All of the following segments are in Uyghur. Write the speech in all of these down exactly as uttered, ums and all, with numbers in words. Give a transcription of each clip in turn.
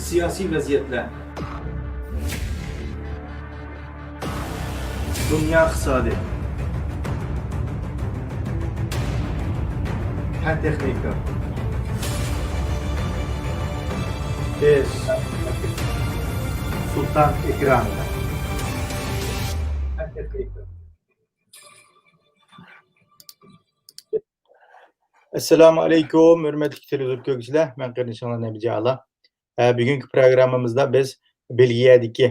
سىياسىي ۋەزىيەتلەر. دۇنيا ئىقتىسادى. پەن تېخنىكا. بىز سۇلتان ئېكرانىدا. پەن تېخنىكا. ئەسسالامۇ ئەلەيكۇم، ھۆرمەتلىك تېلېۋىزور كۆرگۈچىلەر، مەن قېرىندىشىڭلار نەبىجان ئالا. ئە، بۈگۈنكى پروگراممىمىزدا بىز بېلگىيەدىكى،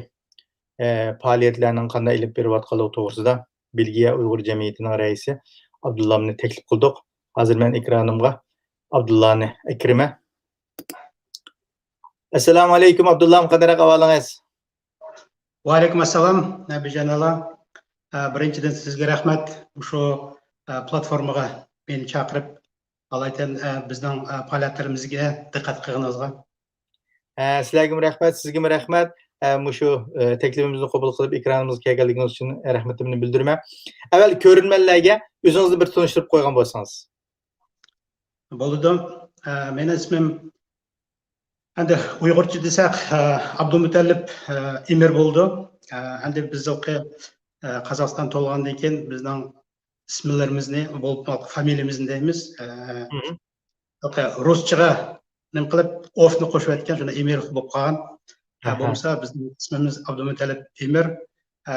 ئە، پائالىيەتلەرنىڭ قانداق ئېلىپ بېرىۋاتقانلىقى توغرىسىدا بېلگىيە ئۇيغۇر جەمئىيىتىنىڭ رەئىسى ئابدۇللامنى تەكلىپ قىلدۇق. ھازىر مەن ئېكرانىمغا ئابدۇللانى ئەكىرىمەن. ئەسسالامۇ ئەلەيكۇم، ئابدۇللام، قانداق ئەھۋالىڭىز؟ ۋەئەلەيكۇم ئەسسالام، نەبىجان ئالا. ئە، بىرىنچىدىن، سىزگە رەھمەت، مۇشۇ، ئە، پلاتفورمىغا مېنى چاقىرىپ، ئالايىتەن، ئە، بىزنىڭ، ئە، پائالىيەتلىرىمىزگە دىققەت قىلغىنىڭىزغا. ئە، سىلەرگىمۇ رەھمەت، سىزگىمۇ رەھمەت. ئە، مۇشۇ، ئە، تەكلىپىمىزنى قوبۇل قىلىپ، ئېكرانىمىزغا كەلگەنلىكىڭىز ئۈچۈن رەھمىتىمنى بىلدۈرىمەن. ئەۋۋەل كۆرۈرمەنلەرگە ئۆزىڭىزنى بىر تونۇشتۇرۇپ قويغان بولسىڭىز. بولىدۇ. ئە، مېنىڭ ئىسمىم، ئەندى ئۇيغۇرچە دېسەك، ئە، ئابدۇمۇتەللىپ، ئە، ئېمىر بولىدۇ. ئە، ئەندى بىز ھېلىقى، ئە، قازاقىستان تولغاندىن كېيىن بىزنىڭ ئىسىملىرىمىزنى، بولۇپمۇ فامىلىمىزنى دەيمىز. ئە، ھېلىقى رۇسچىغا نېمە قىلىپ، ئوفنى قوشۇۋەتكەن، شۇنداق ئېمىر بولۇپ قالغان. ئە، بولمىسا بىزنىڭ ئىسمىمىز ئابدۇمۇتەللىپ ئېمىر. ئە،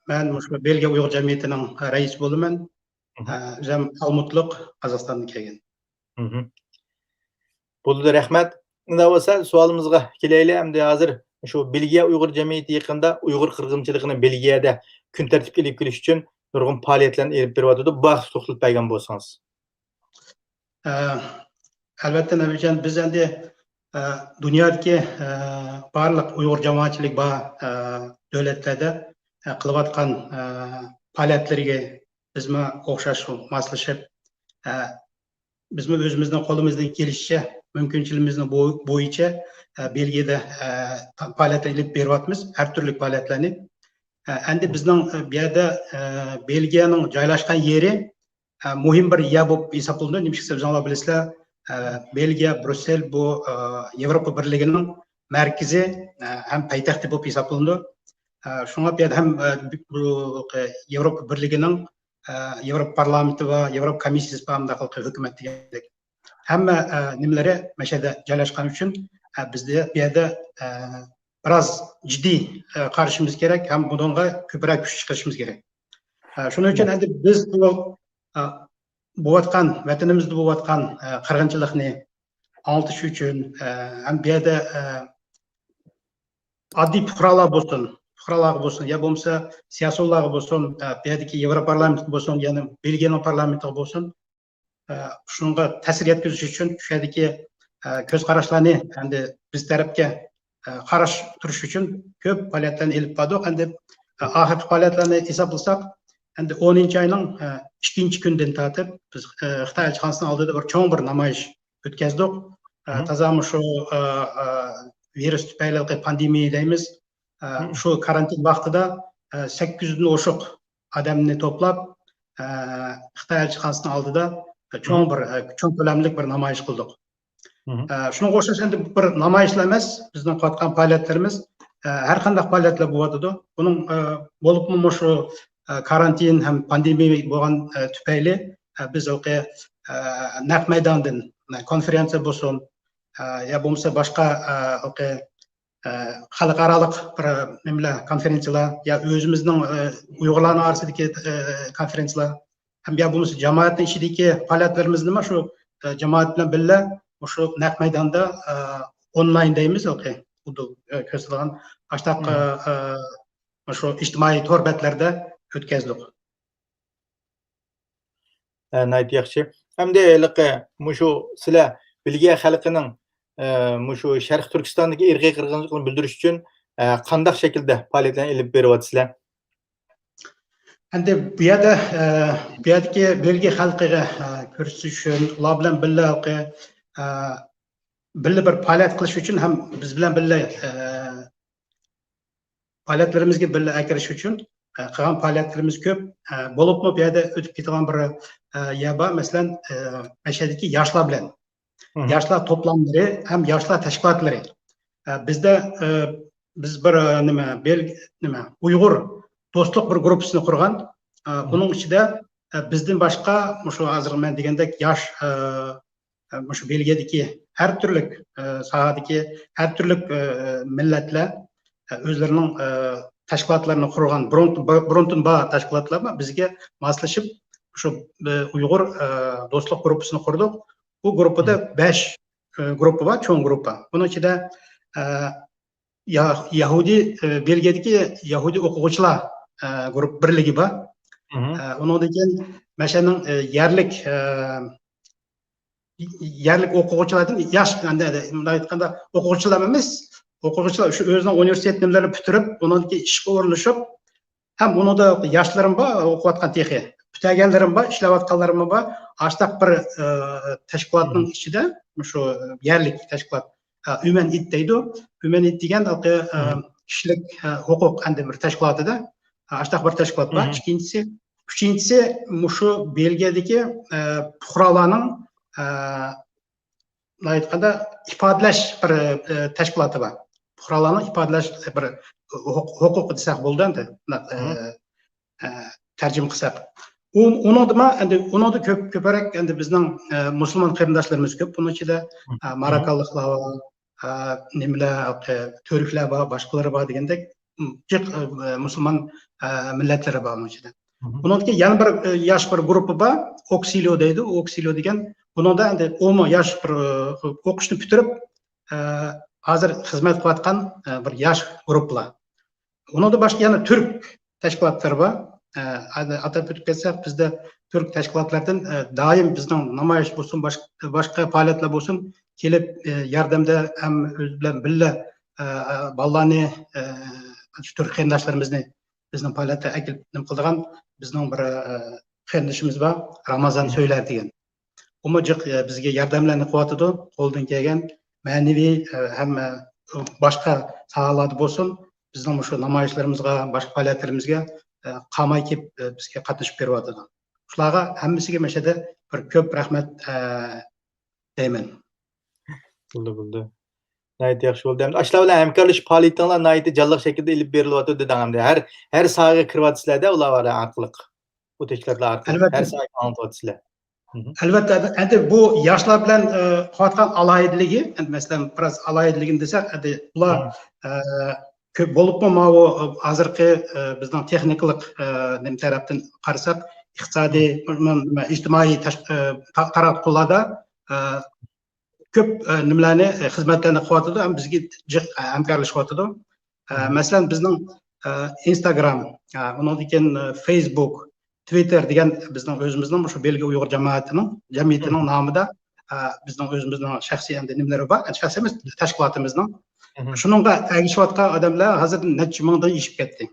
مەن مۇشۇ بېلگىيە ئۇيغۇر جەمئىيىتىنىڭ رەئىسى بولىمەن. ئە، ئۆزۈم ئالمۇتلۇق، قازاقىستاندىن كەلگەن. بولىدۇ، رەھمەت. ئۇنداق بولسا، سوئالىمىزغا كېلەيلى. ئەمدى ھازىر شۇ بېلگىيە ئۇيغۇر جەمئىيىتى يېقىندا ئۇيغۇر قىرغىنچىلىقىنى بېلگىيەدە كۈن تەرتىپكە ئېلىپ كېلىش ئۈچۈن نۇرغۇن پائالىيەتلەرنى ئېلىپ بېرىۋاتىدۇ. بۇ ھەققىدە توختىلىپ بەرگەن بولسىڭىز. ئە، ئەلۋەتتە، نەبىجان، بىز ئەمدى، ئە، دۇنيادىكى، ئە، بارلىق ئۇيغۇر جامائەتچىلىكى بار، ئە، دۆلەتلەردە، ئە، قىلىۋاتقان، ئە، پائالىيەتلىرىگە بىزمۇ ئوخشاش ماسلىشىپ، ئە، بىزمۇ ئۆزىمىزنىڭ قولىمىزدىن كېلىشىچە، مۇمكىنچىلىكىمىزنىڭ بو-، بويىچە، ئە، بېلگىيەدە، ئە، پائالىيەتلەر ئېلىپ بېرىۋاتىمىز، ھەر تۈرلۈك پائالىيەتلەرنى. ئە، ئەمدى بىزنىڭ، ئە، بۇ يەردە، ئە، بېلگىيەنىڭ جايلاشقان يېرى، ئە، مۇھىم بىر يەر بولۇپ ھېسابلىنىدۇ. نېمىشقا دېسە، ئۆزۈڭلار بىلىسىلەر، ئە، بېلگىيە، بريۇسسېل بۇ، ئە، ياۋروپا بىرلىكىنىڭ مەركىزى، ئە، ھەم پايتەختى بولۇپ ھېسابلىنىدۇ. ئە، شۇڭا بۇ يەردە ھەم، ئە، بۇ، بۇ، ئە، ياۋروپا بىرلىكىنىڭ، ئە، ياۋروپا پارلامېنتى بار، ياۋروپا كومىسسىيىسى بار، مۇنداق قىلىپ ھۆكۈمەت دېگەندەك. ھەممە، ئە، نېمىلىرى مەشەدە جايلاشقان ئۈچۈن، ئە، بىزدە بۇ يەردە، ئە، بىراز جىددىي، ئە، قارىشىمىز كېرەك ھەم بۇنىڭغا كۆپرەك كۈچ چىقىرىشىمىز كېرەك. ئە، شۇنىڭ ئۈچۈن ئەمدى بىز بۇ، ئە، بولۇۋاتقان، ۋەتىنىمىزدە بولۇۋاتقان، ئە، قىرغىنچىلىقنى ئاڭلىتىش ئۈچۈن، ئە، ھەم بۇ يەردە، ئە، ئاددىي پۇقرالار بولسۇن، پۇقرالارغا بولسۇن، يا بولمىسا سىياسىيونلارغا بولسۇن، ئە، بۇ يەردىكى ياۋروپا پارلامېنتىغا بولسۇن، يەنى بېلگىيەنىڭ پارلامېنتىغا بولسۇن، ئە، شۇنىڭغا تەسىر يەتكۈزۈش ئۈچۈن شۇ يەردىكى، ئە، كۆز قاراشلارنى ئەمدى بىز تەرەپكە، ئە، قاراش تۇرۇش ئۈچۈن كۆپ پائالىيەتلەرنى ئېلىپ باردۇق. ئەمدى، ئە، ئاخىرقى پائالىيەتلەرنى ھېسابلىساق، ئەمدى ئونىنچى ئاينىڭ، ئە، ئىككىنچى كۈنىدىن تارتىپ بىز، ئە، خىتاي ئەلچىخانىسىنىڭ ئالدىدا بىر چوڭ بىر نامايىش ئۆتكەزدۇق. ئە، تازا مۇشۇ، ئە، ئە، ۋىرۇس تۈپەيلى پاندېمىيە دەيمىز. ئە، شۇ كارانتىن ۋاقتىدا، ئە، سەككىز يۈزدىن ئوشۇق ئادەمنى توپلاپ، ئە، خىتاي ئەلچىخانىسىنىڭ ئالدىدا چوڭ بىر، ئە، چوڭ كۆلەملىك بىر نامايىش قىلدۇق. ئە، شۇنىڭغا ئوخشاش ئەمدى بىر نامايىشلا ئەمەس، بىزنىڭ قىلىۋاتقان پائالىيەتلىرىمىز، ئە، ھەر قانداق پائالىيەتلەر بولۇۋاتىدۇ. بۇنىڭ، ئە، بولۇپمۇ مۇشۇ، ئە، كارانتىن ھەم پاندېمىيە بولغان، ئە، تۈپەيلى، ئە، بىز ھېلىقى، ئە، نەق مەيداندىن، ئە، كونفېرېنسىيە بولسۇن، ئە، يا بولمىسا باشقا، ئە، ھېلىقى ئە، خەلقئارالىق بىر نېمىلەر، كونفېرېنسىيەلەر يا ئۆزىمىزنىڭ، ئە، ئۇيغۇرلارنىڭ ئارىسىدىكى، ئە، كونفېرېنسىيەلەر ھەم يا بولمىسا جامائەتنىڭ ئىچىدىكى پائالىيەتلىرىمىزنىمۇ شۇ، ئە، جامائەت بىلەن بىللە مۇشۇ نەق مەيداندا، ئە، ئونلاين دەيمىز، ھېلىقى خۇددى، ئە، كۆرسىتىدىغان ئاشتاق، ئە، ئە، مۇشۇ ئىجتىمائىي تور بەتلەردە ئۆتكەزدۇق. ھە، ناھايىتى ياخشى. ئەمدى ھېلىقى مۇشۇ سىلەر بېلگىيە خەلقىنىڭ، ئە، مۇشۇ شەرقىي تۈركىستاندىكى ئىرقىي قىرغىنچىلىقنى بىلدۈرۈش ئۈچۈن، ئە، قانداق شەكىلدە پائالىيەتلەرنى ئېلىپ بېرىۋاتىسىلەر؟ ئەمدى بۇ يەردە، ئە، بۇ يەردىكى بېلگىيە خەلقىگە، ئە، كۆرسىتىش ئۈچۈن، ئۇلار بىلەن بىللە ھېلىقى، ئە، بىللە بىر پائالىيەت قىلىش ئۈچۈن ھەم بىز بىلەن بىللە، ئە، پائالىيەتلىرىمىزگە بىللە ئەكىرىش ئۈچۈن، ئە، قىلغان پائالىيەتلىرىمىز كۆپ. ئە، بولۇپمۇ بۇ يەردە ئۆتۈپ كېتىدىغان بىر، ئە، يەر بار. مەسىلەن، ئە، مەشەدىكى ياشلار بىلەن، ياشلار توپلاملىرى ھەم ياشلار تەشكىلاتلىرى. ئە، بىزدە، ئە، بىز بىر، ئە، نېمە، بەل-، نېمە، ئۇيغۇر دوستلۇق بىر گۇرۇپپىسىنى قۇرغان. ئە، ئۇنىڭ ئىچىدە، ئە، بىزدىن باشقا مۇشۇ ھازىر مەن دېگەندەك ياش، ئە، ئە، مۇشۇ بېلگىيەدىكى ھەر تۈرلۈك، ئە، ساھەدىكى ھەر تۈرلۈك، ئە، مىللەتلەر، ئە، ئۆزلىرىنىڭ، ئە، تەشكىلاتلىرىنى قۇرغان، بۇرۇن-، بۇرۇندىن بار تەشكىلاتلار بار، بىزگە ماسلىشىپ، شۇ، ئە، ئۇيغۇر، ئە، دوستلۇق گۇرۇپپىسىنى قۇردۇق. بۇ گۇرۇپپىدا بەش، ئە، گۇرۇپپا بار، چوڭ گۇرۇپپا. بۇنىڭ ئىچىدە، ئە، يا-، يەھۇدىي، ئە، بېلگىيەدىكى يەھۇدىي ئوقۇغۇچىلار، ئە، گۇرۇپپا بىرلىكى بار. ئە، ئۇنىڭدىن كېيىن مەشەنىڭ، ئە، يەرلىك، ئە، يەرلىك ئوقۇغۇچىلاردىن ياش، ئەندى، مۇنداق ئېيتقاندا، ئوقۇغۇچىلار ئەمەس، ئوقۇغۇچىلار شۇ ئۆزىنىڭ ئۇنىۋېرسىتېت نېمىلىرىنى پۈتتۈرۈپ، ئۇنىڭدىن كېيىن ئىشقا ئورۇنلىشىپ، ھەم ئۇنىڭدا ياشلىرىم بار، ئوقۇۋاتقان تېخى. پۈتتۈرگەنلىرىم بار، ئىشلەۋاتقانلىرىم بار. ئاشتاق بىر، ئە، تەشكىلاتنىڭ ئىچىدە، شۇ يەرلىك تەشكىلات، ئە، ئۈمەن ئىت دەيدۇ. ئۈمەن ئىت دېگەن، ئە، كىشىلىك، ئە، ھوقۇق ئەندى بىر تەشكىلاتىدا، ئە، ئاشتاق بىر تەشكىلات بار. ئىككىنچىسى، ئۈچىنچىسى مۇشۇ بېلگىيەدىكى، ئە، پۇقرالارنىڭ، ئە، مۇنداق ئېيتقاندا، ئىپادىلەش بىر، ئە، تەشكىلاتى بار. پۇقرالارنىڭ ئىپادىلەش بىر ھوق-، ھوقۇقى دېسەك بولىدۇ ئەندى. مۇنداق، ئە، ئە، تەرجىمە قىلساق. ئۇ، ئۇنىڭدىمۇ ئەندى، ئۇنىڭدا كۆپ، كۆپرەك ئەندى بىزنىڭ، ئە، مۇسۇلمان قېرىنداشلىرىمىز كۆپ. بۇنىڭ ئىچىدە، ئە، ماراكانلىقلار بار، ئە، نېمىلەر، ئە، تۈركلەر بار، باشقىلىرى بار دېگەندەك، جىق، ئە، مۇسۇلمان، ئە، مىللەتلىرى بار بۇنىڭ ئىچىدە. بۇنىڭدىكى يەنە بىر، ئە، ياش بىر گۇرۇپپا بار، ئوكسىليو دەيدۇ. ئوكسىليو دېگەن، بۇنىڭدا ئەندى ئۇمۇ ياش بىر، ئە، ئوقۇشنى پۈتتۈرۈپ، ئە، ھازىر خىزمەت قىلىۋاتقان، ئە، بىر ياش گۇرۇپپىلار. ئۇنىڭدىن باشقا يەنە تۈرك تەشكىلاتلىرى بار. ئە، ئاتاپ ئۆتۈپ كەتسەك، بىزدە تۈرك تەشكىلاتلاردىن، ئە، دائىم بىزنىڭ نامايىش بولسۇن، باش-، باشقا پائالىيەتلەر بولسۇن، كېلىپ، ئە، ياردەمدە ھەم ئۆزى بىلەن بىللە، ئە، بالىلارنى، ئە، شۇ تۈرك قېرىنداشلىرىمىزنى بىزنىڭ پائالىيەتتە ئەكېلىپ نېمە قىلىدىغان بىزنىڭ بىر، ئە، قېرىندىشىمىز بار، رامازان سۆيلەر دېگەن. ئۇمۇ جىق، ئە، بىزگە ياردەملەرنى قىلىۋاتىدۇ، قولىدىن كەلگەن مەنىۋى، ئە، ھەم، ئە، باشقا ساھەلەردە بولسۇن، بىزنىڭ مۇشۇ نامايىشلىرىمىزغا، باشقا پائالىيەتلىرىمىزگە، ئە، قالماي كېلىپ، ئە، بىزگە قاتنىشىپ بېرىۋاتىدۇ. شۇلارغا ھەممىسىگە مەشەدە بىر كۆپ رەھمەت، ئە، دەيمەن. بولدى، بولدى. ناھايىتى ياخشى بولدى. ئەمدى ئاشۇلار بىلەن ھەمكارلىشىپ پائالىيىتىڭلار ناھايىتى جانلىق شەكىلدە ئېلىپ بېرىلىۋاتىدۇ دەڭ ئەمدى. ھەر، ھەر ساھەگە كىرىۋاتىسىلەر-دە ئۇلار ئارقىلىق. بۇ تەشكىلاتلار ئارقىلىق ئەلۋەتتە. ھەر ساھەگە ئاڭلىتىۋاتىسىلەر. مھم. ئەلۋەتتە، ئەمدى بۇ ياشلار بىلەن، ئە، قىلىۋاتقان ئالاھىدىلىكى، ئەمدى مەسىلەن، بىراز ئالاھىدىلىكىنى دېسەك، ئەمدى ئۇلار، مھم. ئە، كۆپ بولۇپمۇ ماۋۇ، ئە، ھازىرقى، ئە، بىزنىڭ تېخنىكىلىق، ئە، نېمە تەرەپتىن قارىساق، ئىقتىسادىي، مھم. ئىجتىمائىي تاش-، ئە، تا-، تاراتقۇلاردا، ئە، كۆپ، ئە، نېمىلەرنى، ئە، خىزمەتلەرنى قىلىۋاتىدۇ، ھەم بىزگە جىق، ئە، ھەمكارلىشىۋاتىدۇ. ئە، مھم. مەسىلەن، بىزنىڭ، ئە، ئىنستاگرام، ئە، ئۇنىڭدىن كېيىن، ئە، فېيسبۇك، تىۋىتتېر دېگەن بىزنىڭ ئۆزىمىزنىڭ مۇشۇ بېلگىيە ئۇيغۇر جامائىتىنىڭ، جەمئىيىتىنىڭ مھم. نامىدا، ئە، بىزنىڭ ئۆزىمىزنىڭ شەخسىي ئەمدى نېمىلىرى بار، شەخسىي ئەمەس، تەشكىلاتىمىزنىڭ. مھم. شۇنىڭغا ئەگىشىۋاتقان ئادەملەر ھازىر نەچچە مىڭدىن ئېشىپ كەتتى.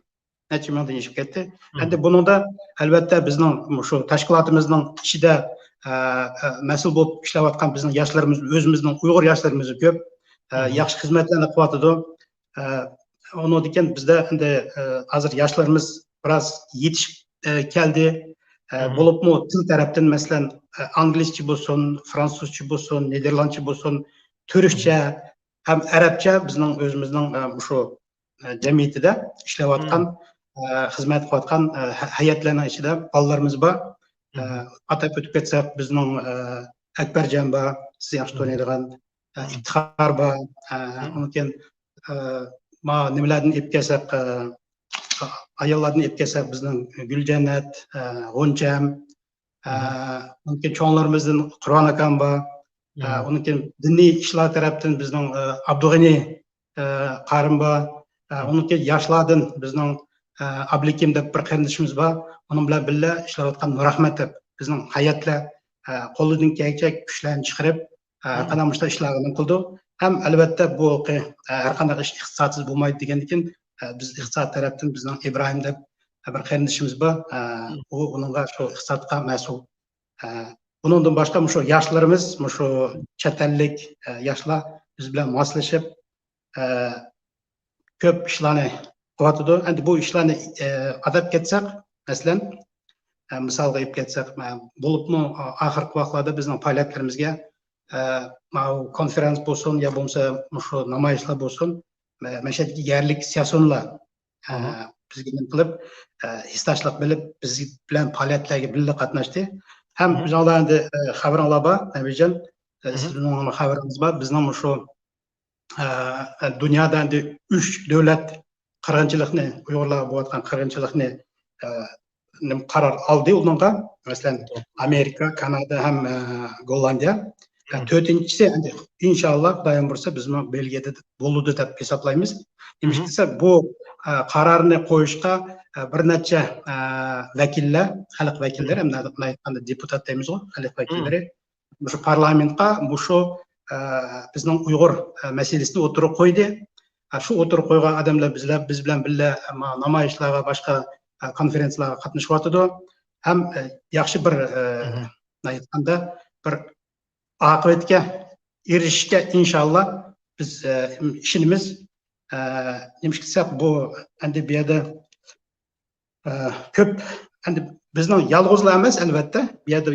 نەچچە مىڭدىن ئېشىپ كەتتى. مھم. ئەمدى بۇنىڭدا، ئەلۋەتتە، بىزنىڭ مۇشۇ تەشكىلاتىمىزنىڭ ئىچىدە، ئە، ئە، مەسئۇل بولۇپ ئىشلەۋاتقان بىزنىڭ ياشلىرىمىز، ئۆزىمىزنىڭ ئۇيغۇر ياشلىرىمىز كۆپ، ئە، مھم. ياخشى خىزمەتلەرنى قىلىۋاتىدۇ. ئە، ئۇنىڭدىن كېيىن بىزدە ئەمدى، ئە، ھازىر ياشلىرىمىز بىراز يېتىشىپ، ئە، كەلدى. ئە، مھم. بولۇپمۇ تىل تەرەپتىن، مەسىلەن، ئە، ئانگلىزچە بولسۇن، فرانسۇزچە بولسۇن، نېدېرلاندچە بولسۇن، تۈركچە مھم. ھەم ئەرەبچە بىزنىڭ ئۆزىمىزنىڭ، ئە، مۇشۇ ئە، جەمئىيىتىدە ئىشلەۋاتقان، مم. ئە، خىزمەت قىلىۋاتقان، ئە، ھە-، ھەيئەتلەرنىڭ ئىچىدە بالىلىرىمىز بار. ئە، مم. ئاتاپ ئۆتۈپ كەتسەك، بىزنىڭ، ئە، ئەكبەرجان بار، سىز ياخشى مم. تونۇيدىغان، ئە، مم. ئىپتىخار بار. ئە، مم. ئۇنىڭ كېيىن، ئە، ما نېمىلەردىن ئېلىپ كەلسەك، ئە، ئاياللاردىن ئېلىپ كەلسەك، بىزنىڭ گۈلجەننەت، ئە، غۇنچەم، ئە، مم. ئۇنىڭ كېيىن چوڭلىرىمىزدىن قۇربان ئاكام بار. ئە، مم. ئۇنىڭ كېيىن دىنىي ئىشلار تەرەپتىن بىزنىڭ، ئە، ئابدۇغېنى، ئە، قارىم بار. ئە، مم. ئۇنىڭ كېيىن ياشلاردىن بىزنىڭ، ئە، ئابلىكىم دەپ بىر قېرىندىشىمىز بار. ئۇنىڭ بىلەن بىللە ئىشلەۋاتقان نۇرئەخمەت دەپ بىزنىڭ ھەيئەتلەر، ئە، قولىدىن كەلگەنچە كۈچلەرنى چىقىرىپ، ئە، مم. قانداق مۇشۇنداق ئىشلارغا نېمە قىلىدۇ. ھەم ئەلۋەتتە بۇ، ئە، ھەر قانداق ئىش ئىقتىسادسىز بولمايدۇ دېگەندىكىن، ئە، بىز ئىقتىساد تەرەپتىن بىزنىڭ ئىبراھىم دەپ، ئە، بىر قېرىندىشىمىز بار. ئە، مم. ئۇ ئۇنىڭغا شۇ ئىقتىسادقا مەسئۇل. ئە، بۇنىڭدىن باشقا مۇشۇ ياشلىرىمىز، مۇشۇ چەت ئەللىك، ئە، ياشلار بىز بىلەن ماسلىشىپ، ئە، كۆپ ئىشلارنى قىلىۋاتىدۇ. ئەمدى بۇ ئىشلارنى، ئە، ئاتاپ كەتسەك، مەسىلەن، ئە، مىسالغا ئېلىپ كەتسەك، ئە، بولۇپمۇ ئاخىرقى ۋاقىتلاردا بىزنىڭ پائالىيەتلىرىمىزگە، ئە، ماۋۇ كونفېرېنس بولسۇن يا بولمىسا مۇشۇ نامايىشلار بولسۇن، مە-، مەشەدىكى يەرلىك سىياسىيونلار، ئە، بىزگە نېمە قىلىپ، ئە، ھېسداشلىق بىلىپ، بىز بىلەن پائالىيەتلەرگە بىللە قاتناشتى. ھەم ئۆزۈڭلار ئەمدى، ئە، خەۋىرىڭلار بار، نەبىجان، ئە، سىزنىڭ خەۋىرىڭىز بار. بىزنىڭ مۇشۇ، ئە، دۇنيادا ئەمدى ئۈچ دۆلەت قىرغىنچىلىقنى، ئۇيغۇرلارغا بولۇۋاتقان قىرغىنچىلىقنى، ئە، نېمە، قارار ئالدى ئۇنىڭغا. مەسىلەن، ئامېرىكا، كانادا ھەم، ئە، گوللاندىيە. ئە، تۆتىنچىسى، ئەمدى ئىنشاللا، خۇدايىم بۇيرۇسا، بىزمۇ بېلگىيەدە بولىدۇ دەپ ھېسابلايمىز. نېمىشقا دېسە، بۇ، ئە، قارارنى قويۇشقا، ئە، بىر نەچچە، ئە، ۋەكىللەر، خەلق ۋەكىللىرى، ھەم ئېنىقىنى ئېيتقاندا دېپۇتات دەيمىزغۇ، خەلق ۋەكىللىرى، مۇشۇ پارلامېنتقا مۇشۇ، ئە، بىزنىڭ ئۇيغۇر، ئە، مەسىلىسىنى ئوتتۇرىغا قويدى. ئە، شۇ ئوتتۇرىغا قويغان ئادەملەر بىزلەر، بىز بىلەن بىللە، ئە، ما-، نامايىشلارغا، باشقا، ئە، كونفېرېنسىيەلەرگە قاتنىشىۋاتىدۇ. ھەم، ئە، ياخشى بىر، ئە، ئېيتقاندا، بىر ئاقىۋەتكە ئېرىشىشكە ئىنشاللا بىز، ئە، ئىشىنىمىز. ئە، نېمىشقا دېسەك، بۇ ئەمدى بۇ يەردە ئە، كۆپ، ئەمدى بىزنىڭ يالغۇزلا ئەمەس، ئەلۋەتتە، بۇ يەردە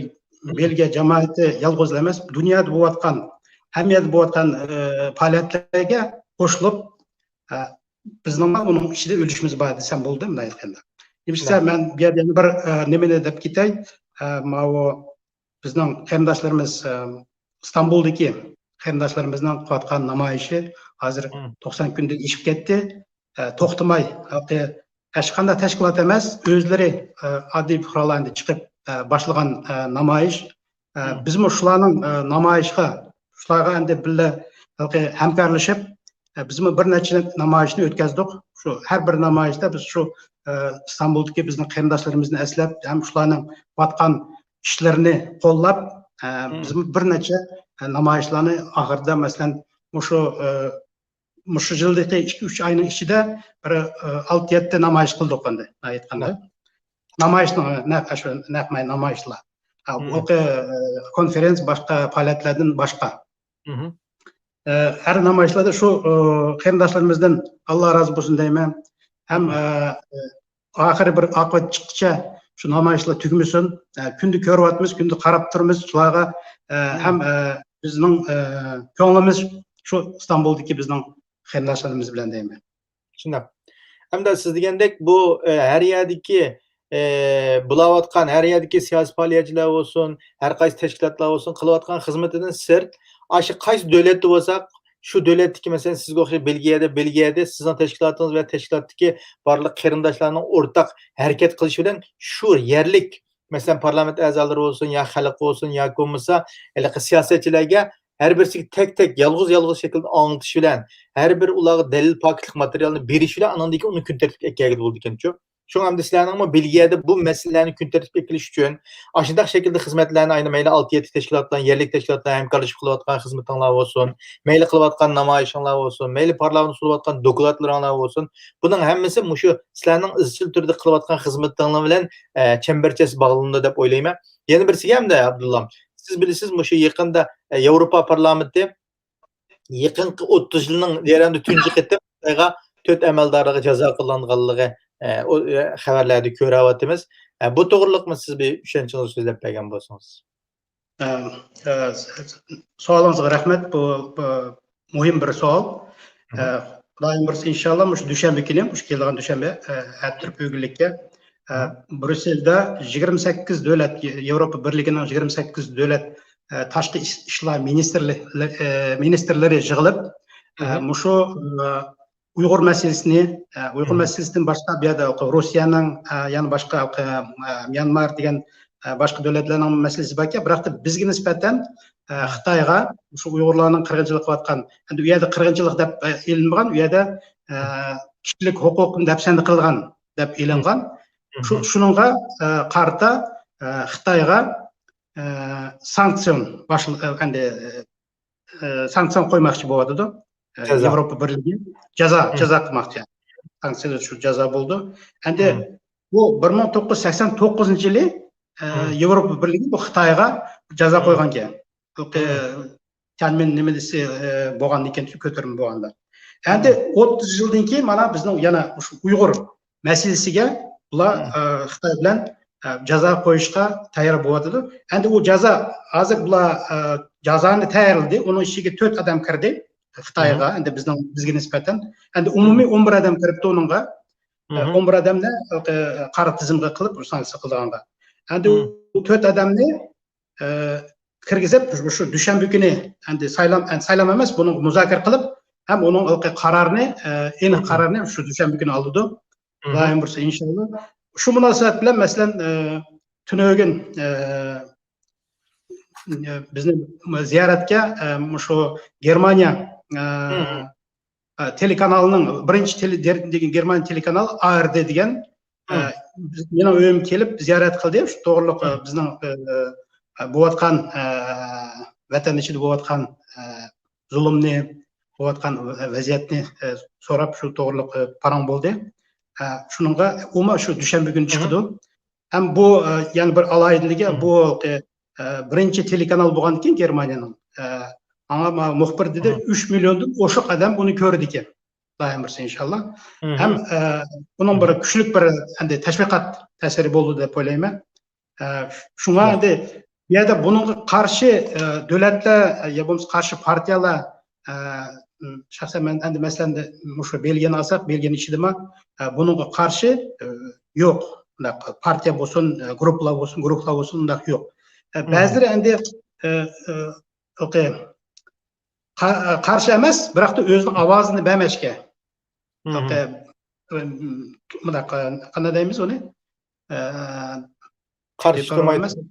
بېلگىيە جامائىتى يالغۇزلا ئەمەس، دۇنيادا بولۇۋاتقان، ھەممە يەردە بولۇۋاتقان، ئە، پائالىيەتلەرگە قوشۇلۇپ، ئە، بىزنىڭ ئۇنىڭ ئىچىدە ئۈلۈشىمىز بار دېسەم بولىدۇ، مۇنداق ئېيتقاندا. نېمىشقا دېسە، مەن بۇ يەردە يەنە بىر، ئە، نېمىنى دەپ كېتەي. ئە، ماۋۇ بىزنىڭ قېرىنداشلىرىمىز، ئە، ئىستانبۇلدىكى قېرىنداشلىرىمىزنىڭ قىلىۋاتقان نامايىشى ھازىر توقسان كۈندىن ئېشىپ كەتتى. ئە، توختىماي، ھېلىقى ھېچقانداق تەشكىلات ئەمەس، ئۆزلىرى، ئە، ئاددىي پۇقرالار ئەمدى چىقىپ، ئە، باشلىغان، ئە، نامايىش. ئە، بىزمۇ شۇلارنىڭ، ئە، نامايىشىغا، شۇلارغا ئەمدى بىللە ھېلىقى ھەمكارلىشىپ، ئە، بىزمۇ بىر نەچچە نامايىشنى ئۆتكەزدۇق. شۇ ھەر بىر نامايىشتا بىز شۇ، ئە، ئىستانبۇلدىكى بىزنىڭ قېرىنداشلىرىمىزنى ئەسلەپ، ھەم شۇلارنىڭ قىلىۋاتقان ئىشلىرىنى قوللاپ، ئە، بىزمۇ بىر نەچچە، ئە، نامايىشلارنى ئاخىرىدا، مەسىلەن، مۇشۇ، ئە، مۇشۇ يىلدىكى ئىككى، ئۈچ ئاينىڭ ئىچىدە بىر، ئە، ئالتە، يەتتە نامايىش قىلدۇق ئەمدى، ئېيتقاندا. نامايىشنىڭ، نەق، شۇ نەق مەي-، نامايىشلار. ھە، ئۇ، ئە، كونفېرېنس باشقا پائالىيەتلەردىن باشقا. ئە، ھەر نامايىشلاردا شۇ، ئە، قېرىنداشلىرىمىزدىن ئاللا رازى بولسۇن دەيمەن. ھەم، ئە، ئاخىرى بىر ئاقىۋەت چىققىچە شۇ نامايىشلار تۈگىمىسۇن. ئە، كۈندە كۆرۈۋاتىمىز، كۈندە قاراپ تۇرىمىز شۇلارغا. ئە، ھەم، ئە، بىزنىڭ، ئە، كۆڭلىمىز شۇ ئىستانبۇلدىكى بىزنىڭ قېرىنداشلىرىمىز بىلەن دەيمەن. شۇنداق. ئەمدى سىز دېگەندەك بۇ، ئە، ھەر يەردىكى، ئە، بولاۋاتقان، ھەر يەردىكى سىياسىي پائالىيەتچىلەر بولسۇن، ھەر قايسى تەشكىلاتلار بولسۇن، قىلىۋاتقان خىزمىتىدىن سىرت، ئاشۇ قايسى دۆلەتتە بولساق، شۇ دۆلەتتىكى، مەسىلەن، سىزگە ئوخشاش بېلگىيەدە، بېلگىيەدە سىزنىڭ تەشكىلاتىڭىز ۋە تەشكىلاتتىكى بارلىق قېرىنداشلارنىڭ ئورتاق ھەرىكەت قىلىشى بىلەن شۇ يەرلىك، مەسىلەن، پارلامېنت ئەزالىرى بولسۇن، يا خەلق بولسۇن، ياكى بولمىسا ھېلىقى سىياسەتچىلەرگە ھەر بىرسىگە تەك-تەك، يالغۇز-يالغۇز شەكىلدە ئاڭلىتىش بىلەن، ھەر بىر ئۇلارغا دەلىل، پاكىتلىق ماتېرىيالنى بېرىش بىلەن ئانىڭدىن كېيىن ئۇنى كۈن تەرتىپكە ئەكەلگىلى بولىدىكەنچۇ؟ شۇڭا ئەمدى سىلەرنىڭمۇ بېلگىيەدە بۇ مەسىلىلەرنى كۈن تەرتىپكە ئەكېلىش ئۈچۈن ئاشۇنداق شەكىلدە خىزمەتلەرنى ئاينا مەيلى ئالتە يەتتە تەشكىلات بىلەن، يەرلىك تەشكىلات بىلەن ھەمكارلىشىپ قىلىۋاتقان خىزمىتىڭلار بولسۇن، مەيلى قىلىۋاتقان نامايىشىڭلار بولسۇن، مەيلى پارلامېنتتا سۇنۇۋاتقان دوكلاتلىرىڭلار بولسۇن، بۇنىڭ ھەممىسى مۇشۇ سىلەرنىڭ ئىزچىل تۈردە قىلىۋاتقان خىزمىتىڭلار بىلەن، ئە، چەمبەرچەس باغلىنىدۇ دەپ ئويلايمەن. يەنە بىرسىگە ئەمدى ئابدۇللام، سىز بىلىسىز، مۇشۇ يېقىندا، ئە، ياۋروپا پارلامېنتى يېقىنقى ئوتتۇز يىلنىڭ جەريانىدا تۇنجى قېتىم خىتايغا تۆت ئەمەلدارىغا جازا قوللانغانلىقى، ئە، ئۇ، ئە، خەۋەرلەردە كۆرۈۋاتىمىز. ئە، بۇ توغرىلىقمۇ سىز بىر چۈشەنچىڭىزنى سۆزلەپ بەرگەن بولسىڭىز. ئە، ئە، سوئالىڭىزغا رەھمەت. بۇ، بۇ مۇھىم بىر سوئال. ئە، خۇدايىم بۇيرۇسا، ئىنشاللا، مۇشۇ دۈشەنبە كۈنى، مۇشۇ كېلىدىغان دۈشەنبە، ئە، ئەتىتۈرۈپ ئۆگۈنلۈككە، ئە، بريۇسسېلدا يىگىرمە سەككىز دۆلەت، ياۋروپا بىرلىكىنىڭ يىگىرمە سەككىز دۆلەت، ئە، تاشقى ئىش-، ئىشلار مىنىستىرلىرى، ئە، مىنىستىرلىرى يىغىلىپ، ئە، مۇشۇ، ئە، ئۇيغۇر مەسىلىسىنى، ئە، ئۇيغۇر مەسىلىسىدىن باشقا بۇ يەردە رۇسىيەنىڭ، ئە، يەنە باشقا، ئە، ميانمار دېگەن، ئە، باشقا دۆلەتلەرنىڭ مەسىلىسى باركەن، بىراق بىزگە نىسبەتەن، ئە، خىتايغا شۇ ئۇيغۇرلارنىڭ قىرغىنچىلىق قىلىۋاتقان، ئەمدى ئۇ يەردە قىرغىنچىلىق دەپ، ئە، ئېلىنمىغان، ئۇ يەردە، ئە، كىشىلىك ھوقۇقنى دەپسەندە قىلغان دەپ ئېلىنغان. شۇ، شۇنىڭغا، ئە، قارىتا، ئە، خىتايغا، ئە، سانكسىيون باشل-، ئە، ئەمدى، ئە، سانكسىيە قويماقچى بولۇۋاتىدۇ. ئە، جازا. ياۋروپا بىرلىكى جازا، جازا قىلماقچى. سانكسىيە شۇ جازا بولىدۇ. ئەمدى بۇ بىر مىڭ توققۇز يۈز سەكسەن توققۇزىنچى يىلى، ئە، ياۋروپا بىرلىكى بۇ خىتايغا جازا قويغانكەن. بۇ، ئە، تيەنئەنمېن نېمىسى، ئە، بولغاندىكىن، كۆتۈرمە بولغاندا. ئەمدى ئوتتۇز يىلدىن كېيىن مانا بىزنىڭ يەنە شۇ ئۇيغۇر مەسىلىسىگە بۇلار، ئە، خىتاي بىلەن ئە، جازا قويۇشقا تەييار بولۇۋاتىدۇ. ئەمدى ئۇ جازا، ھازىر بۇلار، ئە، جازانى تەييارلىدى. ئۇنىڭ ئىچىگە تۆت ئادەم كىردى خىتايغا، ئەمدى بىزنىڭ، بىزگە نىسبەتەن. ئەمدى ئومۇمىي ئون بىر ئادەم كىرىپتۇ ئۇنىڭغا. ئە، ئون بىر ئادەمنى، ئە، قارا تىزىمغا قىلىپ، سانكسىيە قىلىدىغانغا. ئەمدى ئۇ تۆت ئادەمنى، ئە، كىرگۈزۈپ، شۇ دۈشەنبە كۈنى ئەمدى سايلام، ئەمدى سايلام ئەمەس، بۇنى مۇزاكىرە قىلىپ، ھەم ئۇنىڭ ھېلىقى قارارىنى، ئە، ئېنىق قارارنى شۇ دۈشەنبە كۈنى ئالىدۇ. خۇدايىم بۇيرۇسا، ئىنشاللا. شۇ مۇناسىۋەت بىلەن، مەسىلەن، ئە، تۈنۈگۈن، ئە، بىزنى زىيارەتكە، ئە، مۇشۇ گېرمانىيە، ئە، ئە، تېلېكانالىنىڭ بىرىنچى تېلې-، دېگەن گېرمان تېلېكانال ئا ر د دېگەن، ئە، بىز، مېنىڭ ئۆيۈمگە كېلىپ زىيارەت قىلدى. شۇ توغرىلىق، ئە، بىزنىڭ، ئە، ئە، بولۇۋاتقان، ئە، ۋەتەن ئىچىدە بولۇۋاتقان، ئە، زۇلۇمنى، بولۇۋاتقان ۋەزىيەتنى، ئە، سوراپ، شۇ توغرىلىق، ئە، پاراڭ بولدى. ئە، شۇنىڭغا ئۇمۇ شۇ دۈشەنبە كۈنى چىقىدۇ. ھەم بۇ، ئە، يەنە بىر ئالاھىدىلىكى، بۇ، ئە، بىرىنچى تېلېكانال بولغاندىكىن گېرمانىيەنىڭ، ئە، ماڭا، ماڭا مۇخبىر دېدى، ئۈچ مىليوندىن ئوشۇق ئادەم بۇنى كۆرىدىكەن. خۇدايىم بۇيرۇسا، ئىنشاللا. ھەم، ئە، بۇنىڭ بىر كۈچلۈك بىر ئەمدى تەشۋىقات تەسىرى بولدى دەپ ئويلايمەن. ئە، شۇڭا ئەمدى بۇ يەردە بۇنىڭغا قارشى، ئە، دۆلەتلەر، ئە، يا بولمىسا قارشى پارتىيەلەر، ئە، شەخسەن مەن ئەمدى مەسىلەن مۇشۇ بېلگىيەنى ئالساق، بېلگىيەنىڭ ئىچىدىمۇ، ئە، بۇنىڭغا قارشى، ئە، يوق. بۇنداق پارتىيە بولسۇن، ئە، گۇرۇپپىلار بولسۇن، گۇرۇپپىلار بولسۇن، بۇنداق يوق. ئە، بەزىلىرى ئەمدى، ئە، ئە، ھېلىقى قا-، قارشى ئەمەس، بىراقتا ئۆزىنىڭ ئاۋازىنى بەرمەشكە. ھېلىقى، ئىم، مۇنداق، قانداق دەيمىز ئۇنى؟ ئە، قارشى تۇرمايدۇ.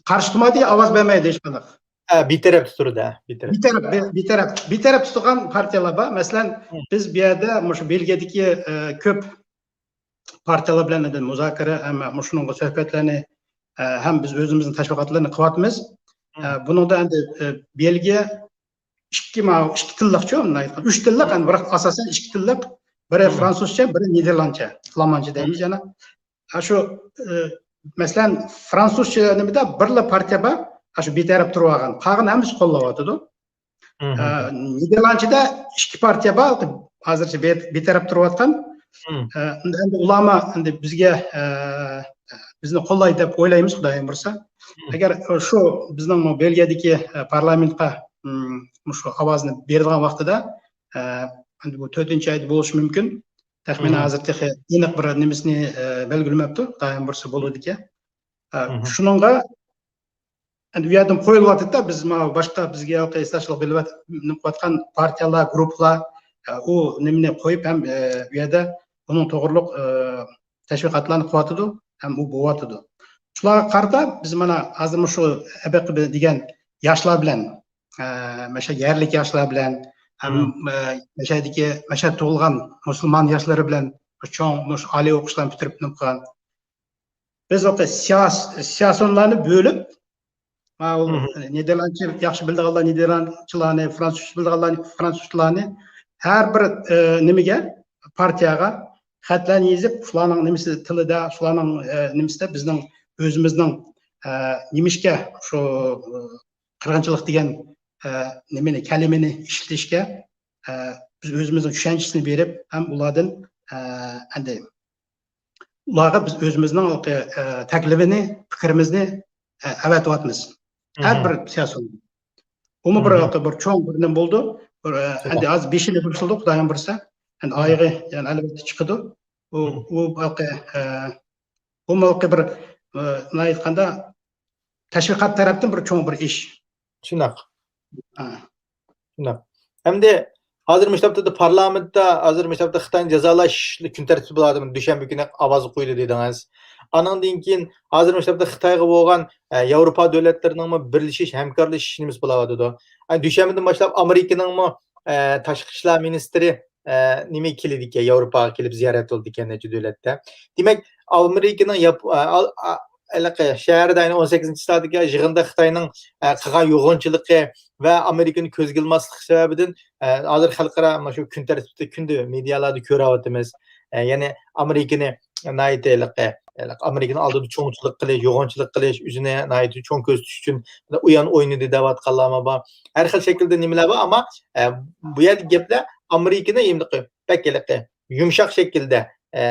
قارشى تۇرمايدۇ، ئاۋاز بەرمەيدۇ ھېچقانداق. ھە، بىتەرەپ تۇرىدۇ، ھە، بىتەرەپ. بىتەرەپ، بى-، بىتەرەپ، بىتەرەپ تۇرغان پارتىيەلەر بار. مەسىلەن، بىز بۇ يەردە مۇشۇ بېلگىيەدىكى، ئە، كۆپ پارتىيەلەر بىلەن ئەمدى مۇزاكىرە، ھەم مۇشۇنىڭغا سۆھبەتلەرنى، ئە، ھەم بىز ئۆزىمىزنىڭ تەشۋىقاتلىرىنى قىلىۋاتىمىز. ئە، بۇنىڭدا ئەمدى، ئە، بېلگىيە ئىككى، ماۋۇ ئىككى تىللىقچۇ، مۇنداق ئېيتقان، ئۈچ تىللىق، ئەمدى بىراق ئاساسەن ئىككى تىللىق، بىرى فرانسۇزچە، بىرى نىدېرلاندچە، فلامانچە دەيمىز يەنە. ھە، شۇ، ئە، مەسىلەن، فرانسۇزچە نېمىدە بىرلا پارتىيە بار، ھە، شۇ بىتەرەپ تۇرۇۋالغان. قالغان ھەممىسى قوللاۋاتىدۇ. ئە، نىدېرلاندچىدا ئىككى پارتىيە بار، ھازىرچە بىر، بىتەرەپ تۇرۇۋاتقان. ئە، ئەمدى، ئەمدى ئۇلارمۇ ئەمدى بىزگە، ئە، بىزنى قوللايدۇ دەپ ئويلايمىز، خۇدايىم بۇيرۇسا. ئەگەر شۇ بىزنىڭ بۇ بېلگىيەدىكى، ئە، پارلامېنتقا، ئىم، مۇشۇ ئاۋازنى بېرىدىغان ۋاقتىدا، ئە، ئەمدى بۇ تۆتىنچى ئايدا بولۇشى مۇمكىن. تەخمىنەن ھازىر تېخى ئېنىق بىر نېمىسىنى، ئە، بەلگىلىمەپتۇ، خۇدايىم بۇيرۇسا بولىدىكەن. ئە، شۇنىڭغا ئەمدى ئۇ يەردىن قويۇلۇۋاتىدۇ-دە، بىز ماۋۇ باشقا بىزگە ھېلىقى ھېسداشلىق بىلىۋاتقان پارتىيەلەر، گۇرۇپپىلار، ئە، ئۇ نېمىنى قويۇپ ھەم، ئە، ئۇ يەردە ئۇنىڭ توغرۇلۇق، ئە، تەشۋىقاتلارنى قىلىۋاتىدۇ، ھەم ئۇ بولۇۋاتىدۇ. شۇلارغا قارىتا بىز مانا ھازىر مۇشۇ ئەبەقى دېگەن ياشلار بىلەن، ئە، مەشە يەرلىك ياشلار بىلەن ھەم، ئە، مەشەدىكى، مەشە تۇغۇلغان مۇسۇلمان ياشلىرى بىلەن چوڭ مۇشۇ ئالىي ئوقۇشلارنى پۈتتۈرۈپ نېمە قىلغان. بىز ئۇ سىياس-، سىياسىيونلارنى بۆلۈپ، ماۋۇ نېدېرلاندچە ياخشى بىلىدىغانلار نېدېرلاندچىلارنى، فرانسۇزچە بىلىدىغانلار فرانسۇزچىلارنى، ھەر بىر، ئە، نېمىگە، پارتىيەگە خەتلەرنى يېزىپ، شۇلارنىڭ نېمىسى تىلىدا، شۇلارنىڭ، ئە، نېمىسىدە بىزنىڭ ئۆزىمىزنىڭ، ئە، نېمىشقا شۇ، ئە، قىرغىنچىلىق دېگەن، ئە، نېمىنى، كەلىمىنى ئىشلىتىشكە، ئە، بىز ئۆزىمىزنىڭ چۈشەنچىسىنى بېرىپ، ھەم ئۇلاردىن، ئە، ئەمدى ئۇلارغا بىز ئۆزىمىزنىڭ، ئە، تەكلىپىنى، پىكرىمىزنى، ئە، ئەۋەتىۋاتىمىز. ھەر بىر سىياسىي. بۇمۇ بىر، بىر چوڭ بىر نېمە بولىدۇ. بىر، ئە، ئەمدى ھازىر بېشىنى بىر سالدۇق، خۇدايىم بۇيرۇسا. ئەمدى ئايىغى، يەنى ئەلۋەتتە چىقىدۇ. ئۇ، ئۇ، ئە، بۇمۇ بىر، ئە، مۇنداق ئېيتقاندا، تەشۋىقات تەرەپتىن بىر چوڭ بىر ئىش. شۇنداق. ھە. شۇنداق. ئەمدى ھازىر مۇشۇ ھەپتىدە پارلامېنتتا، ھازىر مۇشۇ ھەپتە خىتاينى جازالاش كۈن تەرتىپى بولاتىمۇ، دۈشەنبە كۈنى ئاۋازغا قويۇلدى دېدىڭىز. ئانىڭدىن كېيىن ھازىر مۇشۇ ھەپتە خىتايغا بولغان، ئە، ياۋروپا دۆلەتلىرىنىڭمۇ بىرلىشىش، ھەمكارلىشىشى نېمىسى بولۇۋاتىدۇ؟ ئە، دۈشەنبىدىن باشلاپ ئامېرىكىنىڭمۇ، ئە، تاشقى ئىشلار مىنىستىرى ئە، نېمە كېلىدىكەن، ياۋروپاغا كېلىپ زىيارەت قىلىدىكەن نەچچە دۆلەتتە. دېمەك، ئامېرىكىنىڭ ياپ-، ئە، ئال-، ئا-، ھېلىقى شەھەردە ئەينى ئون سەككىزىنچى تارىختىكى يىغىندا خىتاينىڭ، ئە، قىلغان يوغانچىلىقى ۋە ئامېرىكىنى كۆزگە ئىلماسلىقى سەۋەبىدىن، ئە، ھازىر خەلقئارا مانا شۇ كۈن تەرتىپتە كۈندە مېدىيالاردا كۆرۈۋاتىمىز. ئە، يەنى ئامېرىكىنى ناھايىتى ھېلىقى، ھېلىقى ئامېرىكىنىڭ ئالدىدا چوڭچىلىق قىلىش، يوغانچىلىق قىلىش، ئۆزىنى ناھايىتى چوڭ كۆرسىتىش ئۈچۈن ئويۇن ئوينىدى دەۋاتقانلارمۇ بار. ھەر خىل شەكىلدە نېمىلەر بار، ئەمما، ئە، بۇ يەردىكى گەپلەر ئامېرىكىنى ھېلىقى بەك ھېلىقى يۇمشاق شەكىلدە، ئە،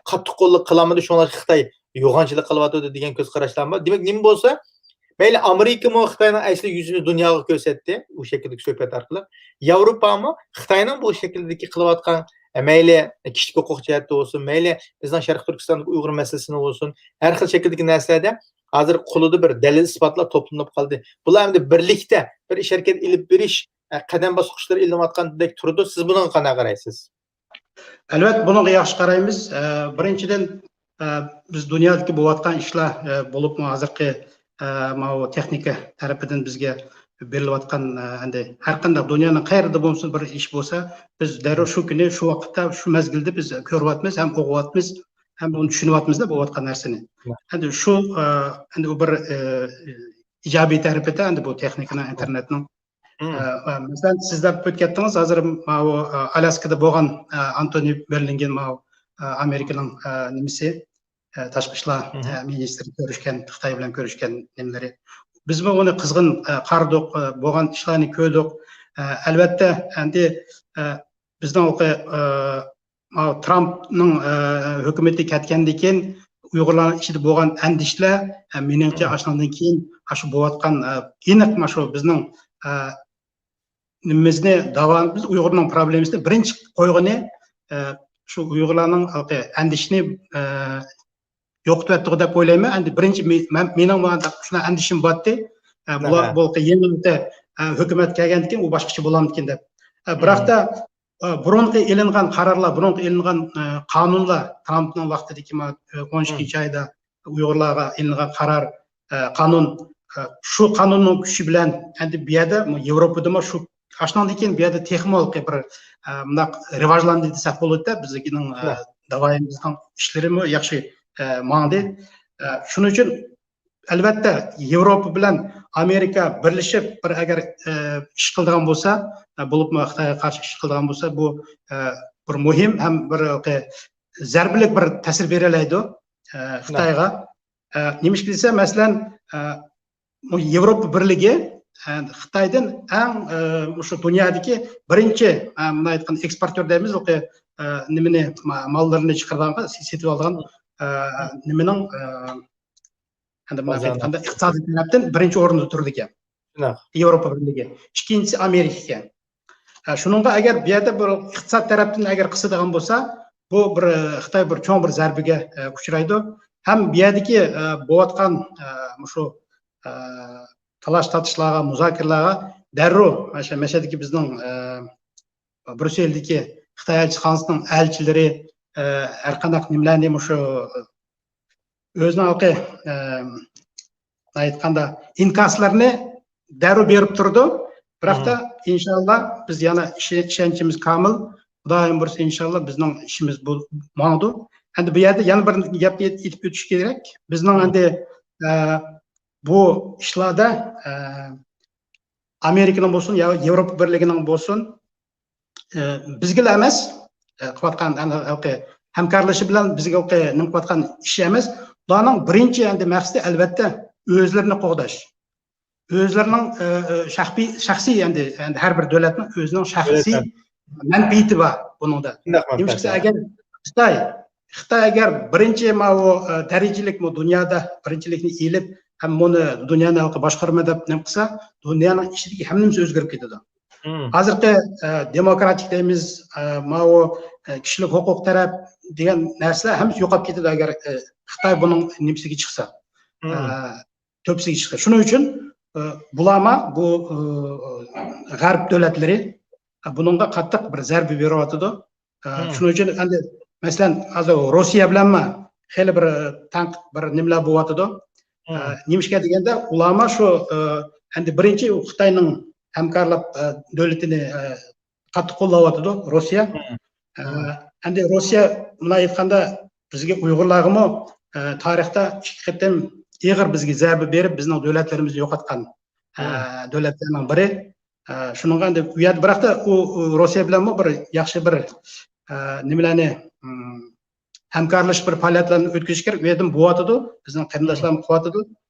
قاتتىق قوللۇق قىلالمىدى، شۇڭلاشقا خىتاي يوغانچىلىق قىلىۋاتىدۇ دېگەن كۆز قاراشلار بار. دېمەك، نېمە بولسا، مەيلى ئامېرىكىمۇ خىتاينىڭ ئەسلى يۈزىنى دۇنياغا كۆرسەتتى، ئۇ شەكىلدىكى سۆھبەت ئارقىلىق. ياۋروپامۇ خىتاينىڭ بۇ شەكىلدىكى قىلىۋاتقان، ئە، مەيلى كىشىلىك ھوقۇق جەھەتتە بولسۇن، مەيلى بىزنىڭ شەرقىي تۈركىستاندىكى ئۇيغۇر مەسىلىسىنى بولسۇن، ھەر خىل شەكىلدىكى نەرسىلەردە ھازىر قولىدا بىر دەلىل ئىسپاتلار توپلىنىپ قالدى. بۇلار ئەمدى بىرلىكتە بىر ئىش ھەرىكەت ئېلىپ بېرىش، ئە، قەدەم باسقۇچلىرى ئېلىنىۋاتقاندەك تۇرىدۇ. سىز بۇنىڭغا قانداق قارايسىز؟ ئەلۋەتتە، بۇنىڭغا ياخشى قارايمىز. ئە، بىرىنچىدىن، ئە، بىز دۇنيادىكى بولۇۋاتقان ئىشلار، ئە، بولۇپمۇ ھازىرقى، ئە، ماۋۇ تېخنىكا تەرىپىدىن بىزگە بېرىلىۋاتقان، ئە، ئەندى ھەر قانداق دۇنيانىڭ قەيەردە بولمىسۇن بىر ئىش بولسا، بىز دەررۇ شۇ كۈنى، شۇ ۋاقىتتا، شۇ مەزگىلدە بىز كۆرۈۋاتىمىز ھەم ئۇقۇۋاتىمىز ھەم ئۇنى چۈشىنىۋاتىمىزدا بولۇۋاتقان نەرسىنى. ئەندى شۇ، ئە، ئەندى ئۇ بىر، ئە، ئىجابىي تەرىپىدە ئەندى بۇ تېخنىكىنىڭ، ئىنتېرنېتنىڭ ئە، ئە، مەسىلەن، سىز دەپ ئۆتۈپ كەتتىڭىز، ھازىر ماۋۇ، ئە، ئالياسكىدا بولغان، ئە، ئانتونى بلىنكېن ماۋۇ، ئە، ئامېرىكىنىڭ، ئە، نېمىسى، ئە، تاشقى ئىشلار، ئە، مىنىستىرى كۆرۈشكەن، خىتاي بىلەن كۆرۈشكەن نېمىلىرى. بىزمۇ ئۇنى قىزغىن، ئە، قارىدۇق، ئە، بولغان ئىشلارنى كۆردۇق. ئە، ئەلۋەتتە، ئەندى، ئە، بىزنىڭ ئۇ، ئە، ماۋۇ ترامپنىڭ، ئە، ھۆكۈمىتى كەتكەندىن كېيىن ئۇيغۇرلارنىڭ ئىچىدە بولغان ئەندىشىلەر، ئە، مېنىڭچە، ئاشۇنىڭدىن كېيىن ئاشۇ بولۇۋاتقان، ئە، ئېنىق مانا شۇ بىزنىڭ، ئە، نېمىمىزنى داۋا-، بىز ئۇيغۇرنىڭ پروبلېمىسىنى بىرىنچى قويغىنى، ئە، شۇ ئۇيغۇرلارنىڭ ھېلىقى ئەندىشىنى، ئە، يوقىتىۋەتتىغۇ دەپ ئويلايمەن. ئەندى بىرىنچى مې-، مەن، مېنىڭ مۇ-، شۇنداق ئەندىشىم بارتى. ئە، بۇلار، بۇ يېڭى، ئە، ھۆكۈمەت كەلگەندىن كېيىن ئۇ باشقىچە بولامدىكىن دەپ. ئە، بىراقتا، ئە، بۇرۇنقى ئېلىنغان قارارلار، بۇرۇنقى ئېلىنغان، ئە، قانۇنلار، ترامپنىڭ ۋاقتىدىكى ما-، ئە، ئون ئىككىنچى ئايدا ئۇيغۇرلارغا ئېلىنغان قارار، ئە، قانۇن، ئە، شۇ قانۇننىڭ كۈچى بىلەن ئەندى بۇ يەردە، ياۋروپىدىمۇ شۇ، ئاشۇنىڭدىن كېيىن بۇ يەردە تېخىمۇ بىر، ئە، مۇنداق راۋاجلاندى دېسەك بولىدۇ-دە، بىزنىڭ، ئە، داۋايىمىزنىڭ ئىشلىرىمۇ ياخشى، ئە، ماڭدى. ئە، شۇنىڭ ئۈچۈن ئەلۋەتتە، ياۋروپا بىلەن ئامېرىكا بىرلىشىپ بىر ئەگەر، ئە، ئىش قىلىدىغان بولسا، ئە، بولۇپمۇ خىتايغا قارشى ئىش قىلىدىغان بولسا، بۇ، ئە، بىر مۇھىم ھەم بىر، ئە، زەربىلىك بىر تەسىر بېرەلەيدۇ، ئە، خىتايغا. ئە، نېمىشقا دېسە، مەسىلەن، ئە، بۇ ياۋروپا بىرلىكى، ئە، خىتايدىن ئەڭ، ئە، مۇشۇ دۇنيادىكى بىرىنچى، ئە، مۇنداق ئېيتقاندا ئېكسپورتيور دەيمىز، ئە، نېمىنى، ما-، ماللىرىنى چىقىرىدىغان، سېتىۋالىدىغان، ئە، نېمىنىڭ، ئە، ئەندى مۇنداق ئېيتقاندا، ئىقتىسادىي تەرەپتىن بىرىنچى ئورۇندا تۇرىدىكەن. ياۋروپا بىرلىكى. ئىككىنچىسى ئامېرىكا ئىكەن. ھە، شۇنىڭغا ئەگەر بۇ يەردە بىر ئىقتىساد تەرەپتىن ئەگەر قىسىدىغان بولسا، بۇ بىر، ئە، خىتاي بىر چوڭ بىر زەربىگە، ئە، ئۇچرايدۇ. ھەم بۇ يەردىكى، ئە، بولۇۋاتقان، ئە، مۇشۇ، ئە، تالاش-تارتىشلارغا، مۇزاكىرىلەرگە دەررۇ، مەسە-، مەسىلەندىكى بىزنىڭ، ئە، بريۇسسېلدىكى خىتاي ئەلچىخانىسىنىڭ ئەلچىلىرى، ئە، ھەر قانداق نېمىلەرنى مۇشۇ ئۆزىنىڭ ھېلىقى، ئە، ئېيتقاندا ئىنكاسلىرىنى دەررۇ بېرىپ تۇرىدۇ. بىراقتا، ئىنشاللا، بىز يەنە ئىشە-، ئىشەنچىمىز كامىل. خۇدايىم بۇيرۇسا، ئىنشاللا، بىزنىڭ ئىشىمىز بۇ ماڭىدۇ. ئەندى بۇ يەردە يەنە بىر گەپنى ئېيتىپ ئۆتۈش كېرەك. بىزنىڭ ئەندى، ئە، بۇ ئىشلاردا، ئە، ئامېرىكىنىڭ بولسۇن يا ياۋروپا بىرلىكىنىڭ بولسۇن، ئە، بىزگىلا ئەمەس، ئە، قىلىۋاتقان، ئەنە، ھەمكارلىشى بىلەن بىزگە نېمە قىلىۋاتقان ئىشى ئەمەس. بۇلارنىڭ بىرىنچى ئەندى مەقسىتى، ئەلۋەتتە، ئۆزلىرىنى قوغداش. ئۆزلىرىنىڭ، ئە، ئە، شەخسىي، شەخسىي ئەندى، ئەندى ھەر بىر دۆلەتنىڭ ئۆزىنىڭ شەخسىي مەنپەئىتى بار بۇنىڭدا. نېمىشقا دېسە، ئەگەر خىتاي، خىتاي ئەگەر بىرىنچى ماۋۇ، ئە، دەرىجىلىك بۇ دۇنيادا بىرىنچىلىكنى ئېلىپ، ھەم بۇنى دۇنيانى ھېلىقى باشقۇرىمەن دەپ نېمە قىلسا، دۇنيانىڭ ئىچىدىكى ھەممىمىسى ئۆزگىرىپ كېتىدۇ. ھازىرقى، ئە، دېموكراتىك دەيمىز، ئە، ماۋۇ، ئە، كىشىلىك ھوقۇق تەرەپ دېگەن نەرسىلەر ھەممىسى يوقاپ كېتىدۇ، ئەگەر، ئە، خىتاي بۇنىڭ نېمىسىگە چىقسا، ئە، تۆپىسىگە چىقسا. شۇنىڭ ئۈچۈن، ئە، بۇلارما بۇ، ئە، غەرب دۆلەتلىرى، ئە، بۇنىڭغا قاتتىق بىر زەربە بېرىۋاتىدۇ. ئە، شۇنىڭ ئۈچۈن ئەندى، مەسىلەن، ھازىر روسىيە بىلەنمۇ خېلى بىر، ئە، تەنقىد، بىر نېمىلەر بولۇۋاتىدۇ. ئە، نېمىشقا دېگەندە، ئۇلارمۇ شۇ، ئە، ئەندى بىرىنچى ئۇ خىتاينىڭ ھەمكارلىق، ئە، دۆلىتىنى، ئە، قاتتىق قوللاۋاتىدۇ روسىيە. ئە، ئەندى روسىيە، مۇنداق ئېيتقاندا، بىزگە ئۇيغۇرلارغىمۇ، ئە، تارىختا ئىككى قېتىم ئېغىر بىزگە زەربە بېرىپ، بىزنىڭ دۆلەتلىرىمىزنى يوقاتقان، ئە، دۆلەتلەرنىڭ بىرى. ئە، شۇنىڭغا ئەندى ئۇ يەردە، بىراقتا ئۇ، ئۇ روسىيە بىلەنمۇ بىر ياخشى بىر، ئە، نېمىلەرنى، ئىم، ھەمكارلىشىپ بىر پائالىيەتلەرنى ئۆتكۈزۈش كېرەك. ئۇ يەردىمۇ بولۇۋاتىدۇ. بىزنىڭ قېرىنداشلارمۇ قىلىۋاتىدۇ.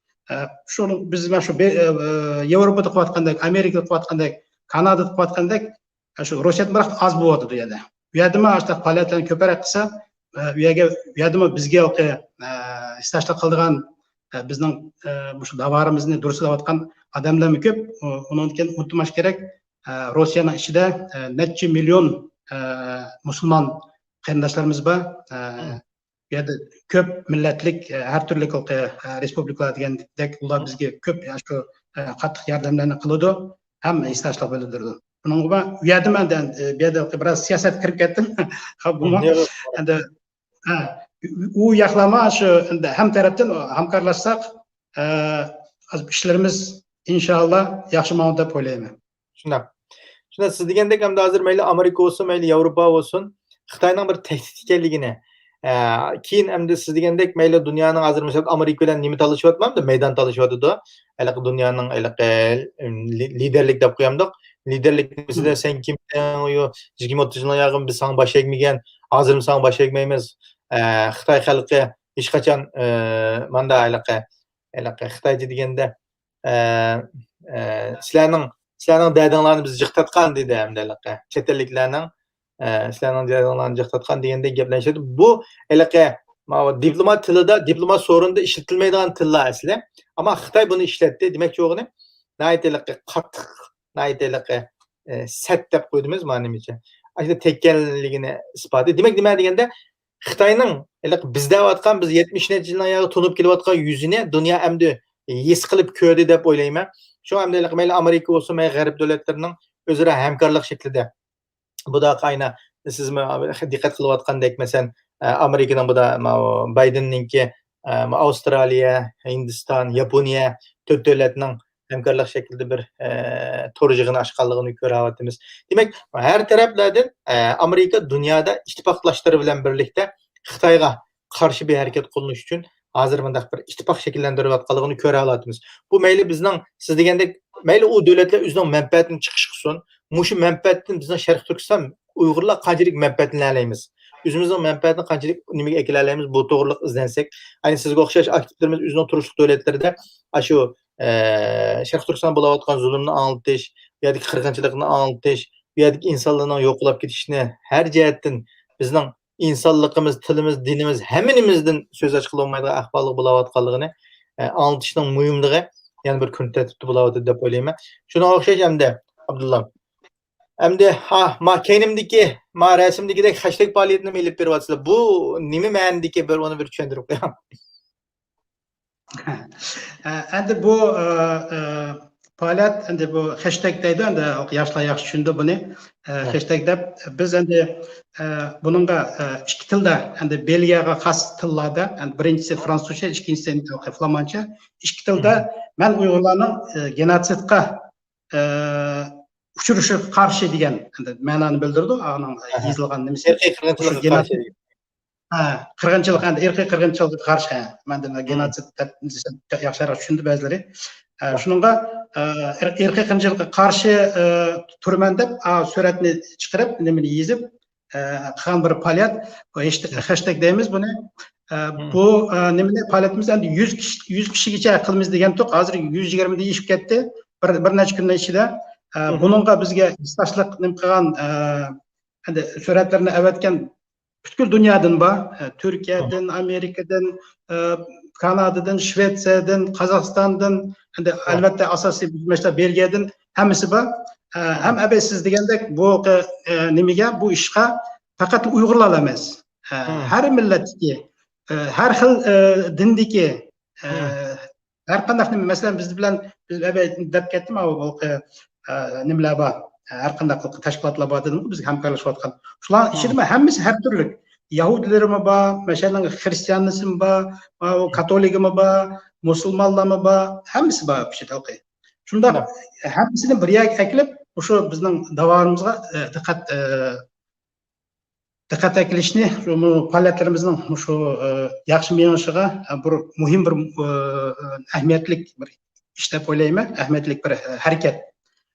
ئە، شۇ بىز مانا شۇ بې-، ئە، ئە، ياۋروپادا قىلىۋاتقاندەك، ئامېرىكىدا قىلىۋاتقاندەك، كانادادا قىلىۋاتقاندەك، ئە، شۇ روسىيەدە بىراق ئاز بولۇۋاتىدۇ يەنە. ئۇ يەردىمۇ ئاشۇنداق پائالىيەتلەرنى كۆپرەك قىلسا، ئە، ئۇ يەرگە، ئۇ يەردىمۇ بىزگە، ئە، ھېسداشلىق قىلىدىغان، ئە، بىزنىڭ، ئە، مۇشۇ داۋارىمىزنى دۇرۇسلاۋاتقان ئادەملەرمۇ كۆپ. ئۇ-، ئۇنىڭدىن كېيىن ئۇنتۇماش كېرەك، ئە، روسىيەنىڭ ئىچىدە، ئە، نەچچە مىليون، ئە، مۇسۇلمان قېرىنداشلىرىمىز بار. ئە، بۇ يەردە كۆپ مىللەتلىك، ئە، ھەر تۈرلۈك، ئە، رېسپۇبلىكىلار دېگەندەك، ئۇلار بىزگە كۆپ، ئە، شۇ، ئە، قاتتىق ياردەملەرنى قىلىدۇ ھەم ھېسداشلىق بىلدۈرىدۇ. بۇنىڭغا بۇ يەردە مەن، ئە، بۇ يەردە بىراز سىياسەتكە كىرىپ كەتتىم. بۇمۇ ئەمدى، ھە، ئۇ ياقلارمۇ شۇ، ئەمدى ھەم تەرەپتىن ھەمكارلاشساق، ئە، ئىشلىرىمىز ئىنشاللا ياخشى ماڭىدۇ دەپ ئويلايمەن. شۇنداق. شۇنداق، سىز دېگەندەك، ئەمدى ھازىر مەيلى ئامېرىكا بولسۇن، مەيلى ياۋروپا بولسۇن، خىتاينىڭ بىر تەھدىت ئىكەنلىكىنى، ئە، كېيىن ئەمدى سىز دېگەندەك، مەيلى دۇنيانىڭ ھازىر، مىسال، ئامېرىكا بىلەن نېمە تالىشىۋاتمامدۇ؟ مەيدان تالىشىۋاتىدۇ. ھېلىقى دۇنيانىڭ ھېلىقى، ئىم، لى-، لىدەرلىك دەپ قويامدۇق. لىدەرلىك نېمىسىدە سەن كىمسەن؟ يو، يىگىرمە ئوتتۇز يىلنىڭ ياغى بىز ساڭا باش ئەگمىگەن، ھازىرمۇ ساڭا باش ئەگمەيمىز. ئە، خىتاي خەلقى ھېچقاچان، ئە، ماندا ھېلىقى، ھېلىقى خىتايچە دېگەندە، ئە، ئە، سىلەرنىڭ، سىلەرنىڭ دەردىڭلارنى بىز جىق تارتقان دېدى ھەمدە ھېلىقى چەت ئەللىكلەرنىڭ، ئە، سىلەرنىڭ دەردىڭلارنى جىق تارتقان دېگەندەك گەپلەرنى ئىشلىتىپ، بۇ ھېلىقى ماۋۇ دىپلومات تىلىدا، دىپلومات سورۇنىدا ئىشلىتىلمەيدىغان تىللار ئەسلى. ئەمما خىتاي بۇنى ئىشلەتتى. دېمەكچى بولغىنى، ناھايىتى ھېلىقى قاتتىق، ناھايىتى ھېلىقى، ئە، سەت دەپ قويدىمىز، مانا نېمىچە. ئاشۇنداق تەگكەنلىكىنى ئىسپاتى. دېمەك، نېمە دېگەندە، خىتاينىڭ ھېلىقى بىز دەۋاتقان، بىز يەتمىش نەچچە يىلنىڭ ياغى تونۇپ كېلىۋاتقان يۈزىنى دۇنيا ئەمدى ھېس قىلىپ كۆردى دەپ ئويلايمەن. شۇڭا ئەمدى ھېلىقى مەيلى ئامېرىكا بولسۇن، مەيلى غەرب دۆلەتلىرىنىڭ ئۆزئارا ھەمكارلىق شەكلىدە. بۇ دا ئاينا سىزمۇ دىققەت قىلىۋاتقاندەك، مەسىلەن، ئامېرىكىنىڭ بۇ دا ماۋۇ بايدېننىڭكى، ئاۋسترالىيە، ھىندىستان، ياپونىيە تۆت دۆلەتنىڭ ھەمكارلىق شەكلىدە بىر، ئە، تور يىغىنى ئاچقانلىقىنى كۆرۈۋاتىمىز. دېمەك، ھەر تەرەپلەردىن، ئە، ئامېرىكا دۇنيادا ئىتتىپاقداشلىرى بىلەن بىرلىكتە خىتايغا قارشى بىر ھەرىكەت قوللىنىش ئۈچۈن ھازىر مۇنداق بىر ئىتتىپاق شەكىللەندۈرۈۋاتقانلىقىنى كۆرۈۋاتىمىز. بۇ مەيلى بىزنىڭ، سىز دېگەندەك، مەيلى ئۇ دۆلەتلەر ئۆزىنىڭ مەنپەئەتىنى چىقىش قىلسۇن، مۇشۇ مەنپەئەتتىن بىزنىڭ شەرقىي تۈركىستان ئۇيغۇرلار قانچىلىك مەنپەئەتلىنەلەيمىز، ئۆزىمىزنىڭ مەنپەئەتىنى قانچىلىك نېمىگە ئەكېلەلەيمىز، بۇ توغرىلىق ئىزدەنسەك، ئەينى سىزگە ئوخشاش ئاكتىپلىرىمىز ئۆزىنىڭ تۇرۇشلۇق دۆلەتلىرىدە ئاشۇ، ئە، شەرقىي تۈركىستان بولاۋاتقان زۇلۇمنى ئاڭلىتىش، بۇ يەردىكى قىرغىنچىلىقنى ئاڭلىتىش، بۇ يەردىكى ئىنسانلارنىڭ يوقىلاپ كېتىشىنى ھەر جەھەتتىن بىزنىڭ ئىنسانلىقىمىز، تىلىمىز، دىنىمىز، ھەممە نېمىمىزدىن سۆز ئاچقىلى بولمايدىغان ئەھۋالغا بولاۋاتقانلىقىنى، ئە، ئاڭلىتىشنىڭ مۇھىملىقى يەنە بىر كۈن تەرتىپتە بولاۋاتىدۇ دەپ ئويلايمەن. شۇنىڭغا ئوخشاش ئەمدى، ئابدۇللا. ئەمدى، ھا، ما كەينىمدىكى، ما رەسىمدىكىدەك خەشتەك پائالىيىتىنى ئېلىپ بېرىۋاتىسىلەر. بۇ نېمە مەنىدىكى بىر، ئۇنى بىر چۈشەندۈرۈپ قويۇڭ. ئە، ئەمدى بۇ، ئە، ئە، پائالىيەت، ئەمدى بۇ خەشتەگ دەيدۇ، ئەمدى ياشلار ياخشى چۈشىنىدۇ بۇنى. ئە، خەشتەگ دەپ، بىز ئەمدى، ئە، بۇنىڭغا، ئە، ئىككى تىلدا، ئەمدى بېلگىيەگە خاس تىللاردا، ئەمدى بىرىنچىسى فرانسۇزچە، ئىككىنچىسى فلامانچە، ئىككى تىلدا مەن ئۇيغۇرلارنىڭ، ئە، گېنوتسىدقا ئە، ئۇچرىشىشىغا قارشى دېگەن ئەمدى مەنانى بىلدۈرىدۇ، ئانىڭ يېزىلغان نېمىسى. ئىرقىي قىرغىنچىلىققا قارشى. ھە، قىرغىنچىلىق، ئەمدى ئىرقىي قىرغىنچىلىققا قارشى، ھە. مەندىن گېنوتسىد دەپ دېسەم ياخشىراق چۈشىنىدۇ بەزىلىرى. ئە، شۇنىڭغا، ئە، ئىر-، ئىرقىي قىرغىنچىلىققا قارشى، ئە، تۇرىمەن دەپ، ئا، سۈرەتنى چىقىرىپ، نېمىنى يېزىپ، ئە، قىلغان بىر پائالىيەت. بۇ خەشتەگ دەيمىز بۇنى. ئە، بۇ، ئە، نېمىنى، پائالىيىتىمىزنى ئەمدى يۈز كىشى، يۈز كىشىگىچە قىلىمىز دېگەنتۇق. ھازىر يۈز يىگىرمىدىن ئېشىپ كەتتى. بىر، بىر نەچچە كۈننىڭ ئىچىدە. ئە، بۇنىڭغا بىزگە ھېسداشلىق نېمە قىلغان، ئە، ئەمدى سۈرەتلىرىنى ئەۋەتكەن پۈتكۈل دۇنيادىن بار. ئە، تۈركىيەدىن، ئامېرىكىدىن، ئە، كانادادىن، شىۋېتسىيەدىن، قازاقىستاندىن، ئەمدى ئەلۋەتتە ئاساسىي مەسىلە بېلگىيەدىن ھەممىسى بار. ئە، ھەم ئەبەي سىز دېگەندەك بۇ، ئە، نېمىگە، بۇ ئىشقا پەقەت ئۇيغۇرلار ئەمەس، ئە، ھەر مىللەتتىكى، ئە، ھەر خىل، ئە، دىندىكى، ئە، ھەر قانداق نېمە، مەسىلەن، بىز بىلەن، بىز ئەبەي دەپ كەتتىم، ئە، نېمىلەر بار، ئە، ھەر قانداق تەشكىلاتلار بار دېدىمغۇ، بىزگە ھەمكارلىشىۋاتقان. شۇلارنىڭ ئىچىدىمۇ ھەممىسى ھەر تۈرلۈك. يەھۇدىيلىرىمۇ بار، مەسىلەن، خرىستىيانىزممۇ بار، ئۇ كاتولىكىمۇ بار، مۇسۇلمانلارمۇ بار، ھەممىسى بار بۇ يەردە. شۇنداق، ھەممىسىنى بىر يەرگە ئەكىلىپ، مۇشۇ بىزنىڭ داۋامىمىزغا، ئە، دىققەت، ئە، دىققەت ئەكېلىشنى، شۇ پائالىيەتلىرىمىزنىڭ مۇشۇ، ئە، ياخشى مېڭىشىغا، ئە، بىر مۇھىم بىر، ئە، ئەھمىيەتلىك بىر ئىش دەپ ئويلايمەن، ئەھمىيەتلىك بىر، ئە، ھەرىكەت.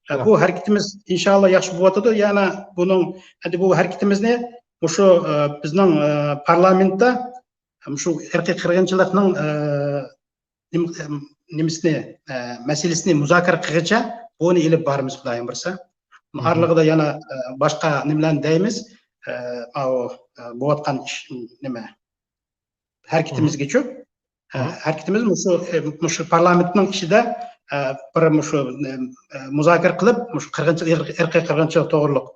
ئە، بۇ ھەرىكىتىمىز ئىنشاللا ياخشى بولۇۋاتىدۇ. يەنە بۇنىڭ، ئەمدى بۇ ھەرىكىتىمىزنى مۇشۇ، ئە، بىزنىڭ، ئە، پارلامېنتتا مۇشۇ ئىرقىي قىرغىنچىلىقنىڭ، ئە، نېمە-، نېمىسىنى، ئە، مەسىلىسىنى مۇزاكىرە قىلغىچە بۇنى ئېلىپ بارىمىز، خۇدايىم بۇيرۇسا. ئارىلىقىدا يەنە، ئە، باشقا نېمىلەرنى دەيمىز، ئە، ئاۋۇ، ئە، بولۇۋاتقان ئىش، نېمە، ھەرىكىتىمىزگىچۇ. ھەرىكىتىمىز مۇشۇ، مۇشۇ پارلامېنتنىڭ ئىچىدە، ئە، بىر مۇشۇ، ئە، مۇزاكىرە قىلىپ، مۇشۇ قىرغىنچىلىق، ئىرقىي قىرغىنچىلىق توغرۇلۇق،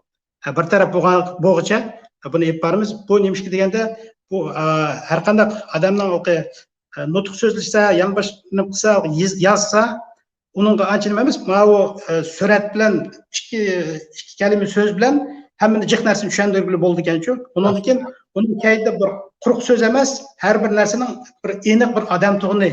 ئە، بىر تەرەپ بولغان، بولغۇچە بۇنى ئېلىپ بارىمىز. بۇ نېمىشقا دېگەندە، بۇ، ئە، ھەر قانداق ئادەمنىڭ، ئە، نۇتۇق سۆزلىسە، يەنە باشقا نېمە قىلسا، يېز-، يازسا، ئۇنىڭغا ئانچە نېمە ئەمەس، ماۋۇ، ئە، سۈرەت بىلەن ئىككى، ئىككى كەلىمە سۆز بىلەن ھەممىنى جىق نەرسىنى چۈشەندۈرگىلى بولىدىكەنچۇ. ئۇنىڭدىن كېيىن ئۇنىڭ كەينىدە بىر قۇرۇق سۆز ئەمەس، ھەر بىر نەرسىنىڭ بىر ئېنىق بىر ئادەم تۇغىنى،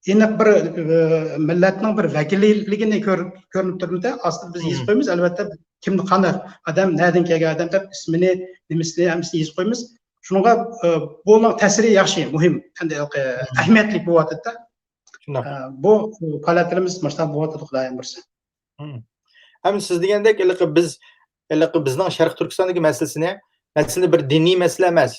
ئېنىق بىر، ئە، مىللەتنىڭ بىر ۋەكىللىكىنى كۆر-، كۆرۈنۈپ تۇرمىدى. ئاستىدا بىز يېزىپ قويىمىز، ئەلۋەتتە، كىمنى قانداق ئادەم، نەدىن كەلگەن ئادەم دەپ ئىسمىنى، نېمىسىنى، ھەممىسىنى يېزىپ قويىمىز. شۇنىڭغا، ئە، بۇنىڭ تەسىرى ياخشى، مۇھىم، ئەمدى، ئە، ئەھمىيەتلىك بولۇۋاتىدۇ. شۇنداق. ئە، بۇ پائالىيەتلىرىمىز مۇشۇنداق بولۇۋاتىدۇ، خۇدايىم بۇيرۇسا. مم. ھەم سىز دېگەندەك، ھېلىقى بىز، ھېلىقى بىزنىڭ شەرقىي تۈركىستاندىكى مەسىلىسىنى، مەسىلىنى بىر دىنىي مەسىلە ئەمەس،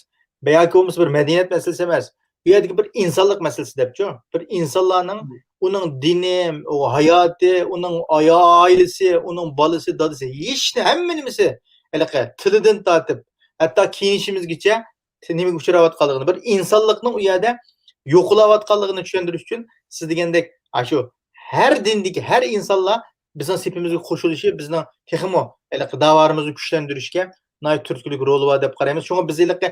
ياكى بولمىسا بىر مەدەنىيەت مەسىلىسى ئەمەس، بۇ يەردىكى بىر ئىنسانلىق مەسىلىسى دەپچۇ. بىر ئىنسانلارنىڭ، مم. ئۇنىڭ دىنى، ئۇ ھاياتى، ئۇنىڭ ئايالىسى، ئۇنىڭ بالىسى، دادىسى، ھېچنى، ھەممە نېمىسى، ھېلىقى تىلىدىن تارتىپ، ھەتتا كىيىنىشىمىزگىچە نېمىگە ئۇچراۋاتقانلىقىنى، بىر ئىنسانلىقنىڭ ئۇ يەردە يوقىلاۋاتقانلىقىنى چۈشەندۈرۈش ئۈچۈن، سىز دېگەندەك، ئاشۇ ھەر دىندىكى ھەر ئىنسانلار بىزنىڭ سېپىمىزگە قوشۇلۇشى بىزنىڭ تېخىمۇ ھېلىقى داۋالىرىمىزنى كۈچلەندۈرۈشكە ناھايىتى تۈرتكىلىك رولى بار دەپ قارايمىز. شۇڭا بىز ھېلىقى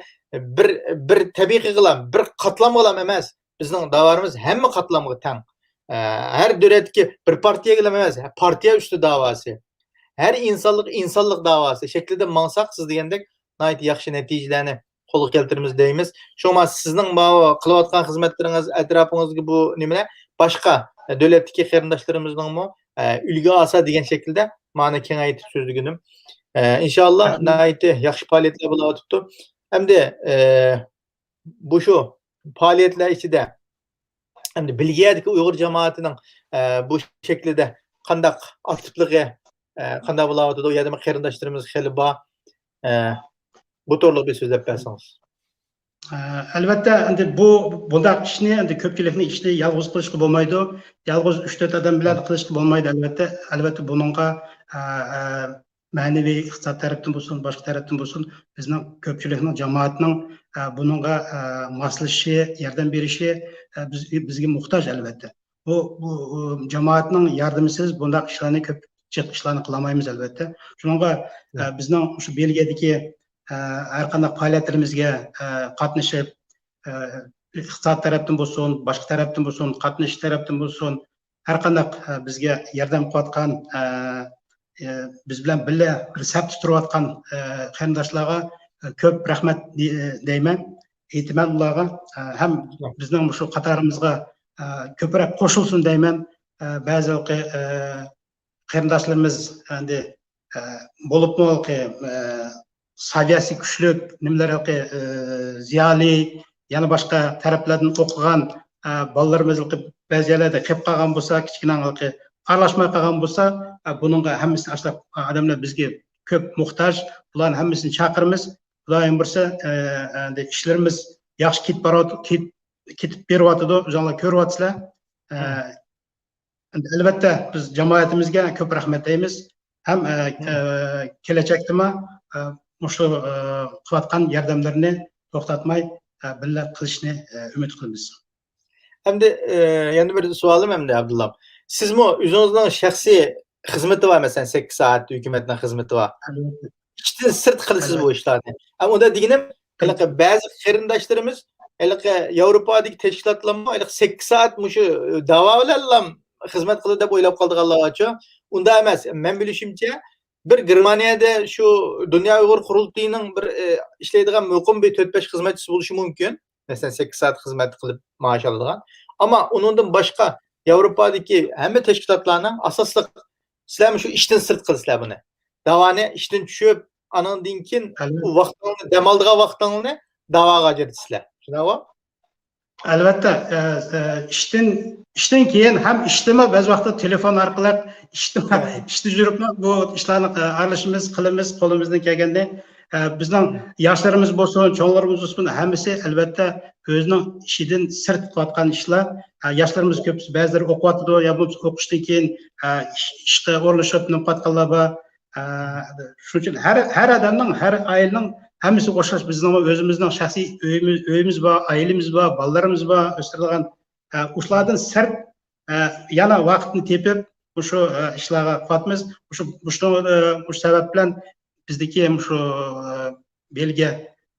بىر، بىر تەبىقىگىلا، بىر قاتلامغىلا ئەمەس، بىزنىڭ داۋالىرىمىز ھەممە قاتلامغا تەڭ. ئە، ھەر دۆلەتتىكى بىر پارتىيەگىلا ئەمەس، پارتىيە ئۈستى داۋاسى، ھەر ئىنسانلىق ئىنسانلىق داۋاسى شەكلىدە ماڭساق، سىز دېگەندەك، ناھايىتى ياخشى نەتىجىلەرنى قولغا كەلتۈرىمىز دەيمىز. شۇڭا سىزنىڭ ماۋۇ قىلىۋاتقان خىزمەتلىرىڭىز، ئەتراپىڭىزدىكى بۇ نېمىلەر باشقا دۆلەتتىكى قېرىنداشلىرىمىزنىڭمۇ، ئە، ئۈلگە ئالسا دېگەن شەكىلدە مانا كېڭەيتىپ سۆزلىگىنىم. ئە، ئىنشاللا رەھمەت. ناھايىتى ياخشى پائالىيەتلەر بولۇۋاتىپتۇ. ئەمدى، ئە، بۇ شۇ پائالىيەتلەر ئىچىدە ئەمدى بېلگىيەدىكى ئۇيغۇر جامائىتىنىڭ، ئە، بۇ شەكىلدە قانداق ئاكتىپلىقى، ئە، قانداق بولاۋاتىدۇ؟ ئۇ يەردە قېرىنداشلىرىمىز خېلى بار. ئە، بۇ توغرىلىق بىر سۆزلەپ بەرسىڭىز. ئە، ئەلۋەتتە، ئەمدى بۇ، بۇنداق ئىشنى، ئەمدى كۆپچىلىكنىڭ ئىشىنى يالغۇز قىلىشقا بولمايدۇ. يالغۇز ئۈچ تۆت ئادەم بىلەن قىلىشقا بولمايدۇ، ئەلۋەتتە. ئەلۋەتتە، بۇنىڭغا، ئە، ئە، مەنىۋى، ئىقتىساد تەرەپتىن بولسۇن، باشقا تەرەپتىن بولسۇن، بىزنىڭ كۆپچىلىكنىڭ، جامائەتنىڭ، ئە، بۇنىڭغا، ئە، ماسلىشىشى، ياردەم بېرىشى، ئە، بىز، بىزگە موھتاج، ئەلۋەتتە. بۇ، بۇ، ئۇ، جامائەتنىڭ ياردىمىسىز بۇنداق ئىشلارنى، كۆپ جىق ئىشلارنى قىلالمايمىز، ئەلۋەتتە. شۇنىڭغا، ئە، بىزنىڭ مۇشۇ بېلگىيەدىكى، ئە، ھەر قانداق پائالىيەتلىرىمىزگە، ئە، قاتنىشىپ، ئە، ئىقتىساد تەرەپتىن بولسۇن، باشقا تەرەپتىن بولسۇن، قاتنىشىش تەرەپتىن بولسۇن، ھەر قانداق، ئە، بىزگە ياردەم قىلىۋاتقان، ئە، ئە، بىز بىلەن بىللە بىر سەپتە تۇرۇۋاتقان، ئە، قېرىنداشلارغا، ئە، كۆپ رەھمەت دېي-، دەيمەن. ئېيتىمەن ئۇلارغا، ئە، ھەم بىزنىڭ مۇشۇ قاتارىمىزغا، ئە، كۆپرەك قوشۇلسۇن دەيمەن. ئە، بەزى، ئە، قېرىنداشلىرىمىز ئەمدى، ئە، بولۇپمۇ، ئە، ساۋىيەسى كۈچلۈك، نېمىلەر، ئە، زىيالىي، يەنە باشقا تەرەپلەردىن ئوقۇغان، ئە، بالىلىرىمىز بەزى يەرلەردە قېلىپ قالغان بولسا، كىچىككىنە ئارىلاشماي قالغان بولسا، ئە، بۇنىڭغا ھەممىسىنى ئاشۇنداق ئادەملەر بىزگە كۆپ موھتاج. بۇلارنىڭ ھەممىسىنى چاقىرىمىز. خۇدايىم بۇيرۇسا، ئە، ئەمدى ئىشلىرىمىز ياخشى كېتىپ بارىۋات-، كېت-، كېتىپ بېرىۋاتىدۇ، ئۆزۈڭلار كۆرۈۋاتىسىلەر. ئە، ئەلۋەتتە، بىز جامائىتىمىزگە كۆپ رەھمەت دەيمىز. ھەم، ئە، ئە، كېلەچەكتىمۇ، ئە، مۇشۇ، ئە، قىلىۋاتقان ياردەملىرىنى توختاتماي، ئە، بىللە قىلىشنى، ئە، ئۈمىد قىلىمىز. ئەمدى، ئە، يەنە بىر سوئالىم ئەمدى، ئابدۇللا. سىزمۇ ئۆزىڭىزنىڭ شەخسىي خىزمىتى بار، مەسىلەن، سەككىز سائەت ھۆكۈمەتنىڭ خىزمىتى بار. ئىشتىن سىرت قىلىسىز بۇ ئىشلارنى. ھە، ئۇنداق دېگىنىم، ھېلىقى بەزى قېرىنداشلىرىمىز، ھېلىقى ياۋروپادىكى تەشكىلاتلارمۇ ھېلىقى سەككىز سائەت مۇشۇ داۋا بىلەنلا خىزمەت قىلىدۇ دەپ ئويلاپ قالىدىغانلار بارچۇ؟ ئۇنداق ئەمەس. مەن بىلىشىمچە، بىر گېرمانىيەدە شۇ دۇنيا ئۇيغۇر قۇرۇلتىيىنىڭ بىر، ئى، ئىشلەيدىغان مۇقىم بىر تۆت بەش خىزمەتچىسى بولۇشى مۇمكىن. مەسىلەن، سەككىز سائەت خىزمەت قىلىپ مائاش ئالىدىغان. ئەمما ئۇنىڭدىن باشقا ياۋروپادىكى ھەممە تەشكىلاتلارنىڭ ئاساسلىق، سىلەر مۇشۇ ئىشتىن سىرت قىلىسىلەر بۇنى. داۋانى ئىشتىن چۈشۈپ، ئانىڭدىن كېيىن ئەلۋەتتە. ئۇ ۋاقتىڭلارنى، دەم ئالىدىغان ۋاقتىڭلارنى داۋاغا ئاجرىتىسىلەر. شۇنداقمۇ؟ ئەلۋەتتە، ئە، ئە، ئىشتىن، ئىشتىن كېيىن ھەم ئىشتىمۇ بەزى ۋاقىتتا تېلېفون ئارقىلىق ئىشتىمۇ، ئىشتا يۈرۈپمۇ بۇ ئىشلارنى، ئە، ئارىلىشىمىز، قىلىمىز، قولىمىزدىن كەلگەننى. ئە، بىزنىڭ ياشلىرىمىز بولسۇن، چوڭلىرىمىز بولسۇن، ھەممىسى ئەلۋەتتە ئۆزىنىڭ ئىشىدىن سىرت قىلىۋاتقان ئىشلار. ئە، ياشلىرىمىز كۆپىسى بەزىلىرى ئوقۇۋاتىدۇ، يا بولمىسا ئوقۇشتىن كېيىن، ئە، ئىش، ئىشقا ئورۇنلىشىپ نېمە قىلىۋاتقانلار بار. ئە، شۇنىڭ ئۈچۈن ھەر، ھەر ئادەمنىڭ، ھەر ئائىلىنىڭ ھەممىسى ئوخشاش، بىزنىڭ ئۆزىمىزنىڭ شەخسىي ئۆيىمىز، ئۆيىمىز بار، ئائىلىمىز بار، بالىلىرىمىز بار، ئۆستۈرىدىغان، ئە، ئۇشلاردىن سىرت، ئە، يەنە ۋاقىتنى تېپىپ، مۇشۇ، ئە، ئىشلارغا قىلىۋاتىمىز. مۇشۇ، مۇشۇ، ئە، مۇشۇ سەۋەب بىلەن بىزدىكى مۇشۇ، ئە، بېلگىيە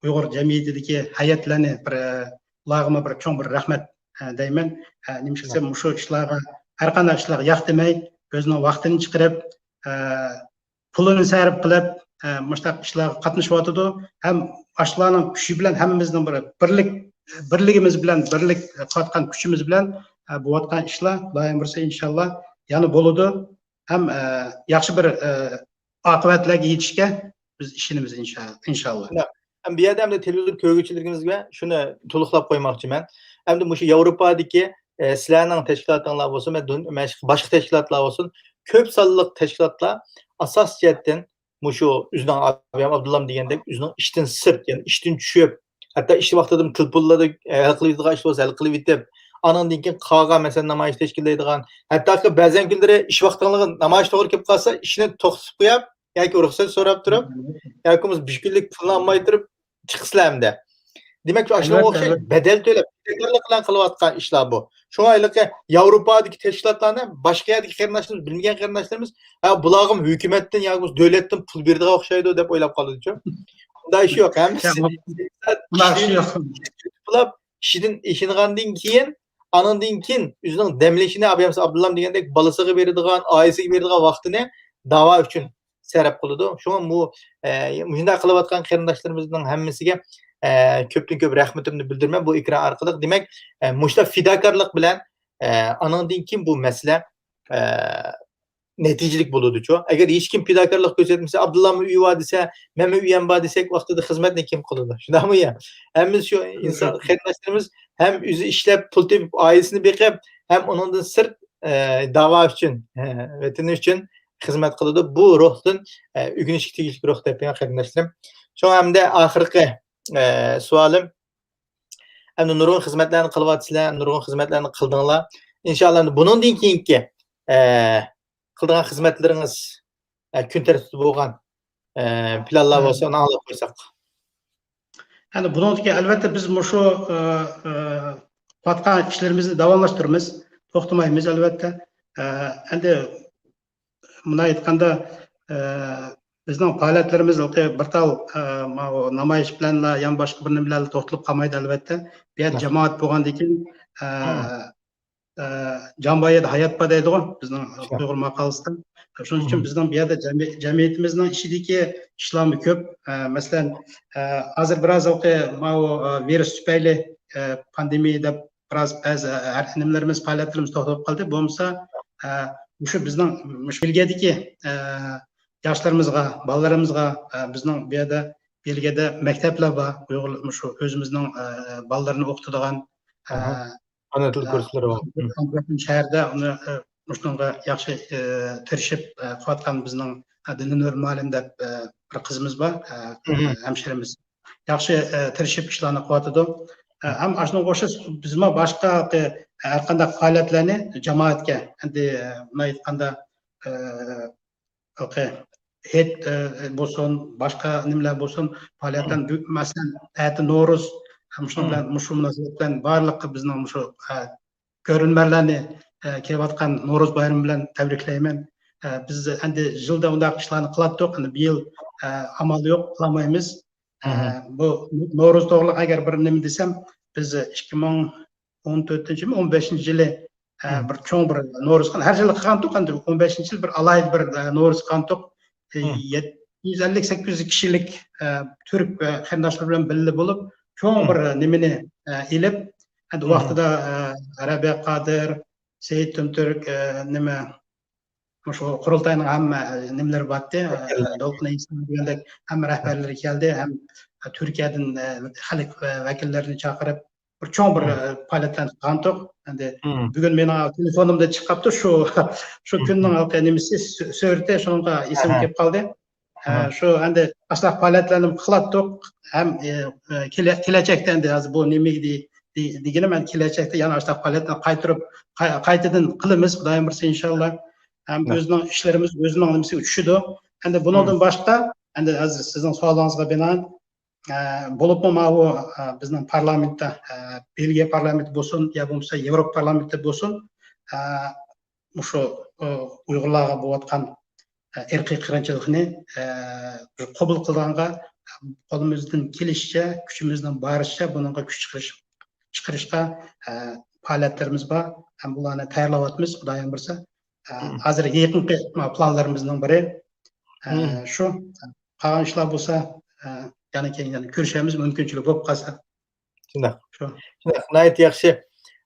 ئۇيغۇر جەمئىيىتىدىكى ھەيئەتلەرنى بىر، ئە، ئۇلارغىمۇ بىر چوڭ بىر رەھمەت، ئە، دەيمەن. ئە، نېمىشقا دېسە، مۇشۇ ئىشلارغا، ھەر قانداق ئىشلارغا ياق دېمەي، ئۆزىنىڭ ۋاقتىنى چىقىرىپ، ئە، پۇلىنى سەرپ قىلىپ، ئە، مۇشۇنداق ئىشلارغا قاتنىشىۋاتىدۇ. ھەم ئاشۇلارنىڭ كۈچى بىلەن ھەممىمىزنىڭ بىر بىرلىك، بىرلىكىمىز بىلەن، بىرلىك قىلىۋاتقان كۈچىمىز بىلەن، ئە، بولۇۋاتقان ئىشلار خۇدايىم بۇيرۇسا ئىنشاللا يەنە بولىدۇ. ھەم، ئە، ياخشى بىر، ئە، ئاقىۋەتلەرگە يېتىشكە بىز ئىشىنىمىز ئىنشا-، ئىنشاللا. شۇنداق. ھەم بۇ يەردە ئەمدى تېلېۋىزور كۆرگۈچىلىرىمىزگە شۇنى تولۇقلاپ قويماقچىمەن. ئەمدى مۇشۇ ياۋروپادىكى، ئە، سىلەرنىڭ تەشكىلاتىڭلار بولسۇن، مە-، دۇن-، مەش-، باشقا تەشكىلاتلار بولسۇن، كۆپ سانلىق تەشكىلاتلار ئاساسىي جەھەتتىن مۇشۇ ئۆزىنىڭ ئابىيام ئابدۇللام دېگەندەك ئۆزىنىڭ ئىشتىن سىرت، يەنى ئىشتىن چۈشۈپ، ھەتتا ئىش ۋاقتىدا تېلېفونلاردا ھەل قىلىۋېتىدىغان ئىش بولسا ھەل قىلىۋېتىپ، ئانىڭدىن كېيىن قالغان مەسىلەن نامايىش تەشكىللەيدىغان، ھەتتاكى بەزەن كۈنلىرى ئىش ۋاقتىڭلارغا نامايىش توغرا كېلىپ قالسا، ئىشنى توختىتىپ قويۇپ ياكى رۇخسەت سوراپ تۇرۇپ، ياكى بولمىسا بىر كۈنلۈك پۇلنى ئالماي تۇرۇپ چىقىسىلەر ئەمدى. دېمەك، شۇ ئاشۇنىڭغا ئوخشاش بەدەل تۆلەپ، پىداكارلىق بىلەن قىلىۋاتقان ئىشلار بۇ. شۇڭا ھېلىقى ياۋروپادىكى تەشكىلاتلارنى باشقا يەردىكى قېرىنداشلىرىمىز، بىلمىگەن قېرىنداشلىرىمىز، ھە، بۇلارغىمۇ ھۆكۈمەتتىن ياكى بولمىسا دۆلەتتىن پۇل بېرىدىغان ئوخشايدۇ دەپ ئويلاپ قالىدۇچۇ. ئۇنداق ئىش يوق. ھەممىسى ئۇنداق ئىش يوق. ئىشىدىن ئېشىنغاندىن كېيىن، ئانىڭدىن كېيىن ئۆزىنىڭ دەم ئېلىشىنى، ئابىيامسا ئابدۇللام دېگەندەك بالىسىغا بېرىدىغان، ئائىلىسىگە بېرىدىغان ۋاقتىنى داۋا ئۈچۈن سەرپ قىلىدۇ. شۇڭا بۇ، ئە، مۇشۇنداق قىلىۋاتقان قېرىنداشلىرىمىزنىڭ ھەممىسىگە، ئە، كۆپتىن كۆپ رەھمىتىمنى بىلدۈرىمەن بۇ ئېكران ئارقىلىق. دېمەك، ئە، مۇشۇنداق پىداكارلىق بىلەن، ئە، ئانىڭدىن كېيىن بۇ مەسىلە، ئە، نەتىجىلىك بولىدۇچۇ. ئەگەر ھېچكىم پىداكارلىق كۆرسەتمىسە، ئابدۇللامۇ ئۆيى بار دېسە، مەنمۇ ئۆيەم بار دېسەك، ۋاقتىدا خىزمەتنى كىم قىلىدۇ؟ شۇنداقمۇ يا؟ ھەممىمىز شۇ ئىنسان قېرىنداشلىرىمىز ھەم ئۆزى ئىشلەپ، پۇل تېپىپ، ئائىلىسىنى بېقىپ، ھەم ئۇنىڭدىن سىرت، ئە، داۋا ئۈچۈن، ئە، ۋەتىنى ئۈچۈن خىزمەت قىلىدۇ. بۇ روھتىن، ئە، ئۆگىنىشكە تېگىشلىك روھ دەپ بېرىڭ قېرىنداشلىرىم. شۇڭا ئەمدى ئاخىرقى، ئە، سوئالىم، ئەمدى نۇرغۇن خىزمەتلەرنى قىلىۋاتىسىلەر، نۇرغۇن خىزمەتلەرنى قىلدىڭلار. ئىنشاللا ئەمدى بۇنىڭدىن كېيىنكى، ئە، قىلىدىغان خىزمەتلىرىڭىز، ئە، كۈن تەرتىپتە بولغان، ئە، پىلانلار بولسا ئۇنى ئاڭلاپ قويساق. ئەمدى بۇنىڭدىكى ئەلۋەتتە بىز مۇشۇ، ئە، ئە، قىلىۋاتقان ئىشلىرىمىزنى داۋاملاشتۇرىمىز، توختىمايمىز ئەلۋەتتە. ئە، ئەمدى مۇنداق ئېيتقاندا، ئە، بىزنىڭ پائالىيەتلىرىمىز بىر تال، ئە، ماۋۇ نامايىش بىلەنلا يا باشقا بىر نېمە بىلەنلا توختىلىپ قالمايدۇ ئەلۋەتتە. بۇ يەردە جامائەت بولغاندىن كېيىن، ئە، ئە، جان بار يەردە ھايات بار دەيدىغۇ بىزنىڭ ئۇيغۇر ماقالىسىدا. شۇنىڭ ئۈچۈن بىزنىڭ بۇ يەردە جەمئىي-، جەمئىيىتىمىزنىڭ ئىچىدىكى ئىشلارمۇ كۆپ. ئە، مەسىلەن، ئە، ھازىر بىراز ھېلىقى ماۋۇ، ئە، ۋىرۇس تۈپەيلى، ئە، پاندېمىيە دەپ بىراز بەزى، ئە، ھەر نېمىلىرىمىز، پائالىيەتلىرىمىز توختىلىپ قالدى. بولمىسا، ئە، مۇشۇ بىزنىڭ مۇشۇ بېلگىيەدىكى، ئە، ياشلىرىمىزغا، بالىلىرىمىزغا، ئە، بىزنىڭ بۇ يەردە بېلگىيەدە مەكتەپلەر بار. ئۇيغۇر مۇشۇ ئۆزىمىزنىڭ، ئە، بالىلىرىنى ئوقۇتىدىغان، ئە، ئانا تىل كۇرسلىرى بار. شەھەردە ئۇنى، ئە، مۇشۇنىڭغا ياخشى، ئە، تىرىشىپ، ئە، قىلىۋاتقان بىزنىڭ، ئە، دىنىنۇر مۇئەللىم دەپ، ئە، بىر قىزىمىز بار، ئە، ھەمشىرىمىز. ياخشى، ئە، تىرىشىپ ئىشلارنى قىلىۋاتىدۇ. ئە، ھەم ئاشۇنىڭغا ئوخشاش بىزمۇ باشقا، ئە، ھەر قانداق پائالىيەتلەرنى جامائەتكە، ئەمدى، ئە، مۇنداق ئېيتقاندا، ئە، ھېلىقى ھېيت، ئە، بولسۇن، باشقا نېمىلەر بولسۇن، پائالىيەتلەرنى، مەسىلەن، ئەتە نورۇز، مۇشۇنىڭ بىلەن، مۇشۇ مۇناسىۋەت بىلەن بارلىققا بىزنىڭ مۇشۇ، ئە، كۆرۈرمەنلەرنى، ئە، كېلىۋاتقان نورۇز بايرىمى بىلەن تەبرىكلەيمەن. ئە، بىز ئەمدى يىلدا ئۇنداق ئىشلارنى قىلاتتۇق، ئەمدى بۇ يىل، ئە، ئامال يوق، قىلالمايمىز. ئە، بۇ نورۇز توغرىلىق ئەگەر بىر نېمە دېسەم، بىز ئىككى مىڭ ئون تۆتىنچىمۇ، ئون بەشىنچى يىلى، ئە، بىر چوڭ بىر نورۇزخان، ھەر يىلى قىلغانتۇق، ئەمدى ئون بەشىنچى يىل بىر ئالاھىدە بىر، ئە، نورۇز قىلغانتۇق. ئە، يەتتە يۈز ئەللىك، سەككىز يۈز كىشىلىك، ئە، تۈرك، ئە، قېرىنداشلار بىلەن بىللە بولۇپ، چوڭ بىر، ئە، نېمىنى، ئە، ئېلىپ، ئەمدى ۋاقتىدا، ئە، رەبىيە قادىر، سېيىت تۈمتۈرك، ئە، نېمە، مۇشۇ قۇرۇلتاينىڭ ھەممە، ئە، نېمىلىرى بارتتى، ئە، دولقۇن ئەيسا دېگەندەك ھەممە رەھبەرلىرى كەلدى، ھەم تۈركىيەدىن، ئە، خەلق، ئە، ۋەكىللىرىنى چاقىرىپ، بىر چوڭ بىر، ئە، پائالىيەتلەرنى قىلغانتۇق. ئەمدى بۈگۈن مېنىڭ تېلېفونۇمدا چىقىپتۇ شۇ، شۇ كۈننىڭ ھېلىقى نېمىسى، سۈ-، سۈرىتى، شۇنىڭغا ئېسىمگە كېلىپ قالدى. ئە، شۇ ئەمدى ئاشۇنداق پائالىيەتلەرنى قىلاتتۇق. ھەم، ئە، ئە، كېلە-، كېلەچەكتە ئەمدى ھازىر بۇ نېمىگە دې-، دې-، دېگىنىم، ئەمدى كېلەچەكتە يەنە ئاشۇنداق پائالىيەتلەرنى قايتۇرۇپ، قاي-، قايتىدىن قىلىمىز، خۇدايىم بۇيرۇسا ئىنشاللا. ھەم ئۆزىنىڭ ئىشلىرىمىز ئۆزىنىڭ نېمىسىگە چۈشىدۇ. ئەمدى بۇنىڭدىن باشقا، ئەمدى ھازىر سىزنىڭ سوئالىڭىزغا بىنائەن، ئە، بولۇپمۇ ماۋۇ، ئە، بىزنىڭ پارلامېنتتا، ئە، بېلگىيە پارلامېنتى بولسۇن، يا بولمىسا ياۋروپا پارلامېنتى بولسۇن، ئە، مۇشۇ، ئۇ، ئۇيغۇرلارغا بولۇۋاتقان، ئە، ئىرقىي قىرغىنچىلىقنى، ئە، قوبۇل قىلىدىغانغا قولىمىزدىن كېلىشىچە، كۈچىمىزنىڭ بارىچە بۇنىڭغا كۈچ چىقىرىش، چىقىرىشقا، ئە، پائالىيەتلىرىمىز بار ھەم بۇلارنى تەييارلاۋاتىمىز، خۇدايىم بۇيرۇسا. ئە، مم. ھازىر يېقىنقى پىلانلىرىمىزنىڭ بىرى، ئە، مم. شۇ. قالغان ئىشلار بولسا، ئە، يەنە كېيىن يەنە كۆرۈشەرمىز، مۇمكىنچىلىك بولۇپ قالسا. شۇنداق. شۇ. شۇنداق. ناھايىتى ياخشى.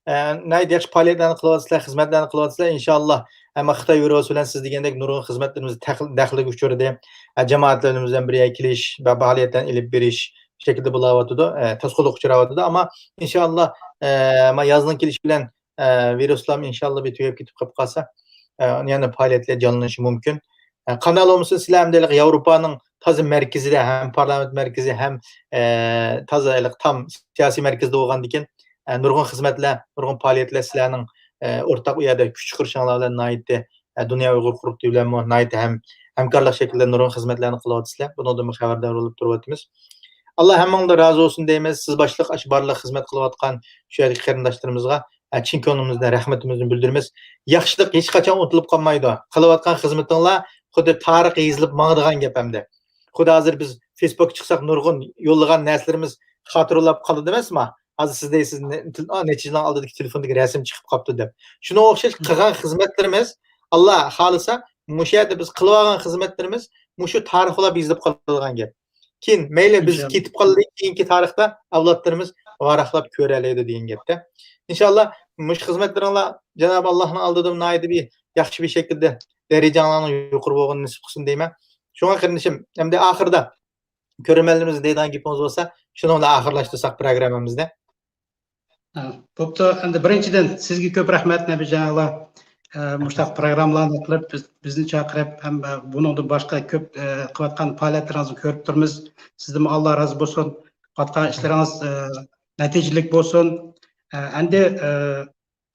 ئە، ناھايىتى ياخشى پائالىيەتلەرنى قىلىۋاتىسىلەر، خىزمەتلەرنى قىلىۋاتىسىلەر. ئىنشاللا، ئەمما خىتاي ۋىرۇسى بىلەن سىز دېگەندەك نۇرغۇن خىزمەتلىرىمىز تەخ-، دەخلىگە ئۇچرىدى. ئە، جامائەتلىرىمىز بىلەن بىر يەرگە كېلىش ۋە پائالىيەتلەرنى ئېلىپ بېرىش شەكلىدە بولاۋاتىدۇ. ئە، توسقۇنلۇققا ئۇچراۋاتىدۇ. ئەمما ئىنشاللا، ئە، ما يازنىڭ كېلىشى بىلەن، ئە، ۋىرۇسلارمۇ ئىنشاللا بىر تۈگەپ كېتىپ قېلىپ قالسا، ئە، يەنە پائالىيەتلەر جانلىنىشى مۇمكىن. ئە، قانداق بولمىسۇن، سىلەر ئەمدى ھېلىقى ياۋروپانىڭ تازا مەركىزىدە ھەم پارلامېنت مەركىزى ھەم، ئە، تازا ھېلىقى تام سىياسىي مەركىزىدە بولغاندىكىن، ئە، نۇرغۇن خىزمەتلەر، نۇرغۇن پائالىيەتلەر سىلەرنىڭ، ئە، ئورتاق ئۇ يەردە كۈچ چىقىرىشىڭلار بىلەن ناھايىتى، ئە، دۇنيا ئۇيغۇر قۇرۇلتىيى بىلەنمۇ ناھايىتى ھەم، ھەمكارلىق شەكلىدە نۇرغۇن خىزمەتلەرنى قىلىۋاتىسىلەر. بۇنىڭدىنمۇ خەۋەردار بولۇپ تۇرۇۋاتىمىز. ئاللا ھەممىڭلاردىن رازى بولسۇن دەيمىز. سىز باشلىق ئاشۇ بارلىق خىزمەت قىلىۋاتقان شۇ يەردىكى قېرىنداشلىرىمىزغا، ئە، چىن كۆڭلىمىزدىن رەھمىتىمىزنى بىلدۈرىمىز. ياخشىلىق ھېچقاچان ئۇنتۇلۇپ قالمايدۇ. قىلىۋاتقان خىزمىتىڭلار خۇددى تارىخ يېزىلىپ ماڭىدىغان گەپ ئەمدى. خۇددى ھازىر بىز فېيسبۇكقا چىقساق نۇرغۇن يوللىغان نەرسىلىرىمىز خاتىرىلەپ قالىدۇ ئەمەسما؟ ھازىر سىز دەيسىز، نە-، تېل-، ئا، نەچچە يىلنىڭ ئالدىدىكى تېلېفوندىكى رەسىم چىقىپ قاپتۇ دەپ. شۇنىڭغا ئوخشاش قىلغان خىزمەتلىرىمىز، ئاللا خالىسا، مۇشۇ يەردە بىز قىلىۋالغان خىزمەتلىرىمىز مۇشۇ تارىخ بولاپ يېزىلىپ قالىدىغان گەپ. كېيىن مەيلى بىز ئىنشاللا. كېتىپ قالدى، كېيىنكى تارىختا ئەۋلادلىرىمىز ۋاراقلاپ كۆرەلەيدۇ دېگەن گەپتە. ئىنشاللا مۇشۇ خىزمەتلىرىڭلار جانابى ئاللانىڭ ئالدىدا ناھايىتى بىر ياخشى بىر شەكىلدە دەرىجەڭلارنىڭ يۇقىرى بولغىنىنى نېسىپ قىلسۇن دەيمەن. شۇڭا قېرىندىشىم، ئەمدى ئاخىرىدا كۆرۈرمەنلىرىمىز دەيدىغان گېپىڭىز بولسا، شۇنىڭ بىلەن ئاخىرلاشتۇرساق پروگراممىمىزنى. ھە، بوپتۇ. ئەمدى بىرىنچىدىن، سىزگە كۆپ رەھمەت، نەبىجان ئاغا. ئە، مۇشۇنداق پروگراممىلارنى قىلىپ، بىز، بىزنى چاقىرىپ، ھەم، ئە، بۇنىڭدىن باشقا كۆپ، ئە، قىلىۋاتقان پائالىيەتلىرىڭىزنى كۆرۈپ تۇرىمىز. سىزدىنمۇ ئاللا رازى بولسۇن. قىلىۋاتقان ئىشلىرىڭىز، ئە، نەتىجىلىك بولسۇن. ئە، ئەمدى، ئە،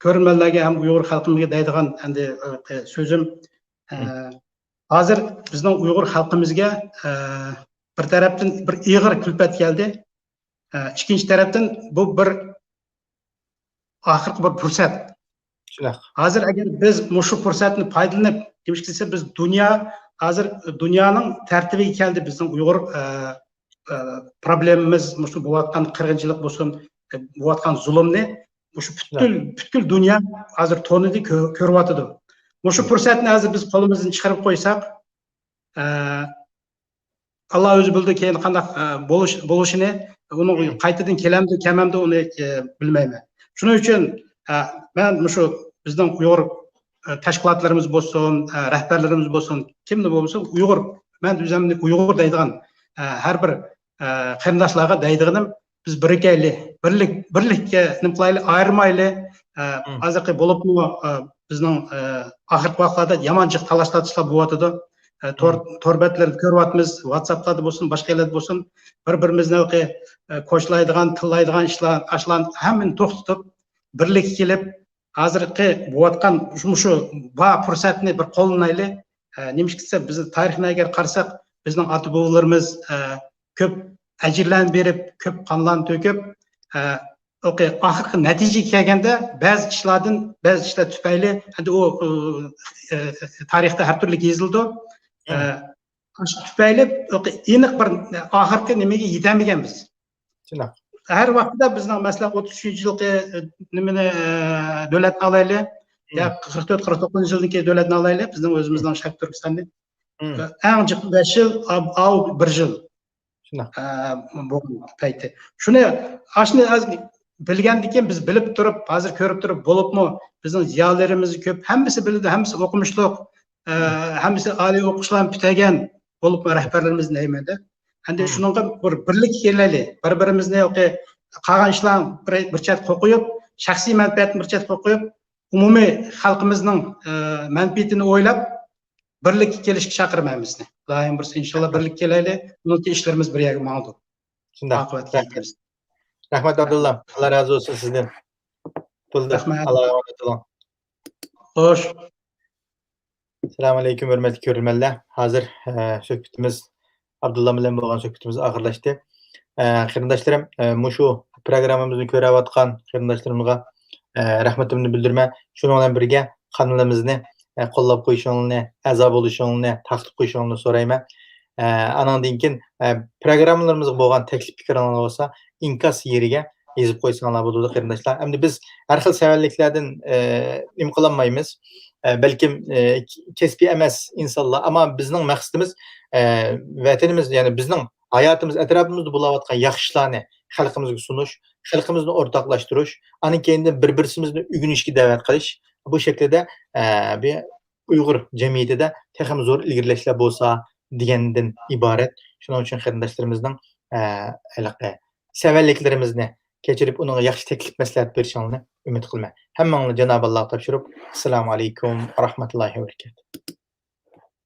كۆرۈرمەنلەرگە ھەم ئۇيغۇر خەلقىمىزگە دەيدىغان ئەمدى، ئە، سۆزۈم، ئە، ھازىر بىزنىڭ ئۇيغۇر خەلقىمىزگە، ئە، بىر تەرەپتىن بىر ئېغىر كۈلپەت كەلدى. ئە، ئىككىنچى تەرەپتىن بۇ بىر ئاخىرقى بىر پۇرسەت. شۇنداق. ھازىر ئەگەر بىز مۇشۇ پۇرسەتنى پايدىلىنىپ، نېمىشقا دېسە بىز دۇنيا، ھازىر دۇنيانىڭ تەرتىپىگە كەلدى بىزنىڭ ئۇيغۇر، ئە، ئە، پروبلېمىمىز، مۇشۇ بولۇۋاتقان قىرغىنچىلىق بولسۇن، ئە، بولۇۋاتقان زۇلۇمنى مۇشۇ پۈتكۈل، پۈتكۈل دۇنيا ھازىر تونۇدى، كۆ-، كۆرۈۋاتىدۇ. مۇشۇ پۇرسەتنى ھازىر بىز قولىمىزدىن چىقىرىپ قويساق، ئە، ئاللا ئۆزى بىلىدۇ، كېيىن قانداق، ئە، بولۇش-، بولۇشىنى، ئۇنىڭ قايتىدىن كېلەمدۇ، كەلمەمدۇ، ئۇنى، ئە، بىلمەيمەن. شۇنىڭ ئۈچۈن، ئە، مەن مۇشۇ بىزنىڭ ئۇيغۇر، ئە، تەشكىلاتلىرىمىز بولسۇن، ئە، رەھبەرلىرىمىز بولسۇن، كىملا بولمىسۇن، ئۇيغۇر، مەن ئۆزۈمنى ئۇيغۇر دەيدىغان، ئە، ھەر بىر، ئە، قېرىنداشلارغا دەيدىغىنىم، بىز بىرىكەيلى، بىرلىك، بىرلىككە نېمە قىلايلى، ئايرىمايلى. ئە، ھازىرقى بولۇپمۇ، ئە، بىزنىڭ، ئە، ئاخىرقى ۋاقىتلاردا يامان جىق تالاش-تارتىشلار بولۇۋاتىدۇ. ئە، تور، تور بەتلىرىدە كۆرۈۋاتىمىز، ۋاتساپلاردا بولسۇن، باشقا يەرلەردە بولسۇن، بىر-بىرىمىزنى ھېلىقى، ئە، كوچىلايدىغان، تىللايدىغان ئىشلار، ئاشۇلارنى ھەممىنى توختىتىپ، بىرلىككە كېلىپ، ھازىرقى بولۇۋاتقان مۇشۇ بار پۇرسەتنى بىر قوللىنايلى. ئە، نېمىشقا دېسە، بىز تارىخنى ئەگەر قارىساق، بىزنىڭ ئاتا-بوۋىلىرىمىز، ئە، كۆپ ئەجىرلەرنى بېرىپ، كۆپ قانلارنى تۆكۈپ، ئە، ئاخىرقى نەتىجىگە كەلگەندە، بەزى ئىشلاردىن، بەزى ئىشلار تۈپەيلى، ئەمدى ئۇ، ئۇ، ئە، تارىختا ھەر تۈرلۈك يېزىلىدۇ. ئە، ئاشۇ تۈپەيلى ئېنىق بىر ئاخىرقى نېمىگە يېتەلمىگەنمىز. شۇنداق. ھەر ۋاقىتتا بىزنىڭ، مەسىلەن، ئوتتۇز ئۈچىنچى يىلقى، ئە، نېمىنى، ئە، دۆلەتنى ئالايلى، يا قىرىق تۆت، قىرىق توققۇزىنچى يىلدىكى دۆلەتنى ئالايلى، بىزنىڭ ئۆزىمىزنىڭ شەرقىي تۈركىستاننى. ئەڭ جىق بەش يىل، ئاۋۇ بىر يىل. شۇنداق. ئە، بۇ پەيتى. شۇنى، ئاشۇنى ئاز بىلگەندىن كېيىن، بىز بىلىپ تۇرۇپ، ھازىر كۆرۈپ تۇرۇپ، بولۇپمۇ بىزنىڭ زىيالىيلىرىمىز كۆپ، ھەممىسى بىلىدۇ، ھەممىسى ئوقۇمۇشلۇق، ئە، ھەممىسى ئالىي ئوقۇشلارنى پۈتتۈرگەن، بولۇپمۇ رەھبەرلىرىمىز دەيمەن-دە. ئەمدى شۇنىڭغا بىر بىرلىككە كېلەيلى، بىر-بىرىمىزنى، قالغان ئىشلارنى بىر، بىر چەتكە قويۇپ، شەخسىي مەنپەئەتنى بىر چەتكە قويۇپ، ئومۇمىي خەلقىمىزنىڭ، ئە، مەنپەئەتىنى ئويلاپ، بىرلىككە كېلىشكە چاقىرىمەن ھەممىسىنى. خۇدايىم بۇيرۇسا، ئىنشاللا بىرلىككە كېلەيلى. ئۇنىڭ ئۈچۈن ئىشلىرىمىز بىر يەرگە ماڭىدۇ. شۇنداق. ئاقىۋەتكە يېتىمىز. رەھمەت، ئابدۇللا. ئاللا رازى بولسۇن سىزدىن. بولدى. رەھمەت. ئاللاغا ئامانەت بولۇڭ. خوش. ئەسسالامۇ ئەلەيكۇم، ھۆرمەتلىك كۆرۈرمەنلەر. ھازىر، ئە، سۆھبىتىمىز، ئابدۇللا بىلەن بولغان سۆھبىتىمىز ئاخىرلاشتى. ئە، قېرىنداشلىرىم، ئە، مۇشۇ پروگراممىمىزنى كۆرۈۋاتقان قېرىنداشلىرىمغا، ئە، رەھمىتىمنى بىلدۈرىمەن. شۇنىڭ بىلەن بىرگە قانىلىمىزنى، ئە، قوللاپ قويۇشۇڭلارنى، ئەزا بولۇشۇڭلارنى، تارقىتىپ قويۇشۇڭلارنى سورايمەن. ئە، ئانىڭدىن كېيىن، ئە، پروگراممىلىرىمىزغا بولغان تەكلىپ پىكرىڭلار بولسا ئىنكاس يېرىگە يېزىپ قويساڭلار بولىدۇ، قېرىنداشلار. ئەمدى بىز ھەر خىل سەۋەنلىكلەردىن، ئە، نېمە قىلالمايمىز. ئە، بەلكىم، ئە، كەسپىي ئەمەس ئىنسانلار، ئەمما بىزنىڭ مەقسىتىمىز، ئە، ۋەتىنىمىز، يەنى بىزنىڭ ھاياتىمىز، ئەتراپىمىزدا بولۇۋاتقان ياخشى ئىشلارنى خەلقىمىزگە سۇنۇش، خەلقىمىزنى ئورتاقلاشتۇرۇش، ئاندىن كېيىندىن بىر-بىرسىمىزنى ئۆگىنىشكە دەۋەت قىلىش، بۇ شەكىلدە، ئە، بىر ئۇيغۇر جەمئىيىتىدە تېخىمۇ زور ئىلگىرىلەشلەر بولسا دېگەندىن ئىبارەت. شۇنىڭ ئۈچۈن قېرىنداشلىرىمىزنىڭ، ئە، ھېلىقى سەۋەنلىكلىرىمىزنى كەچۈرۈپ، ئۇنىڭغا ياخشى تەكلىپ مەسلىھەت بېرىشىڭلارنى ئۈمىد قىلىمەن. ھەممىڭلارنى جانابى ئاللاغا تاپشۇرۇپ، ئەسسالامۇ ئەلەيكۇم ۋە رەھمەتۇللاھى ۋە بەرىكاتۇھ.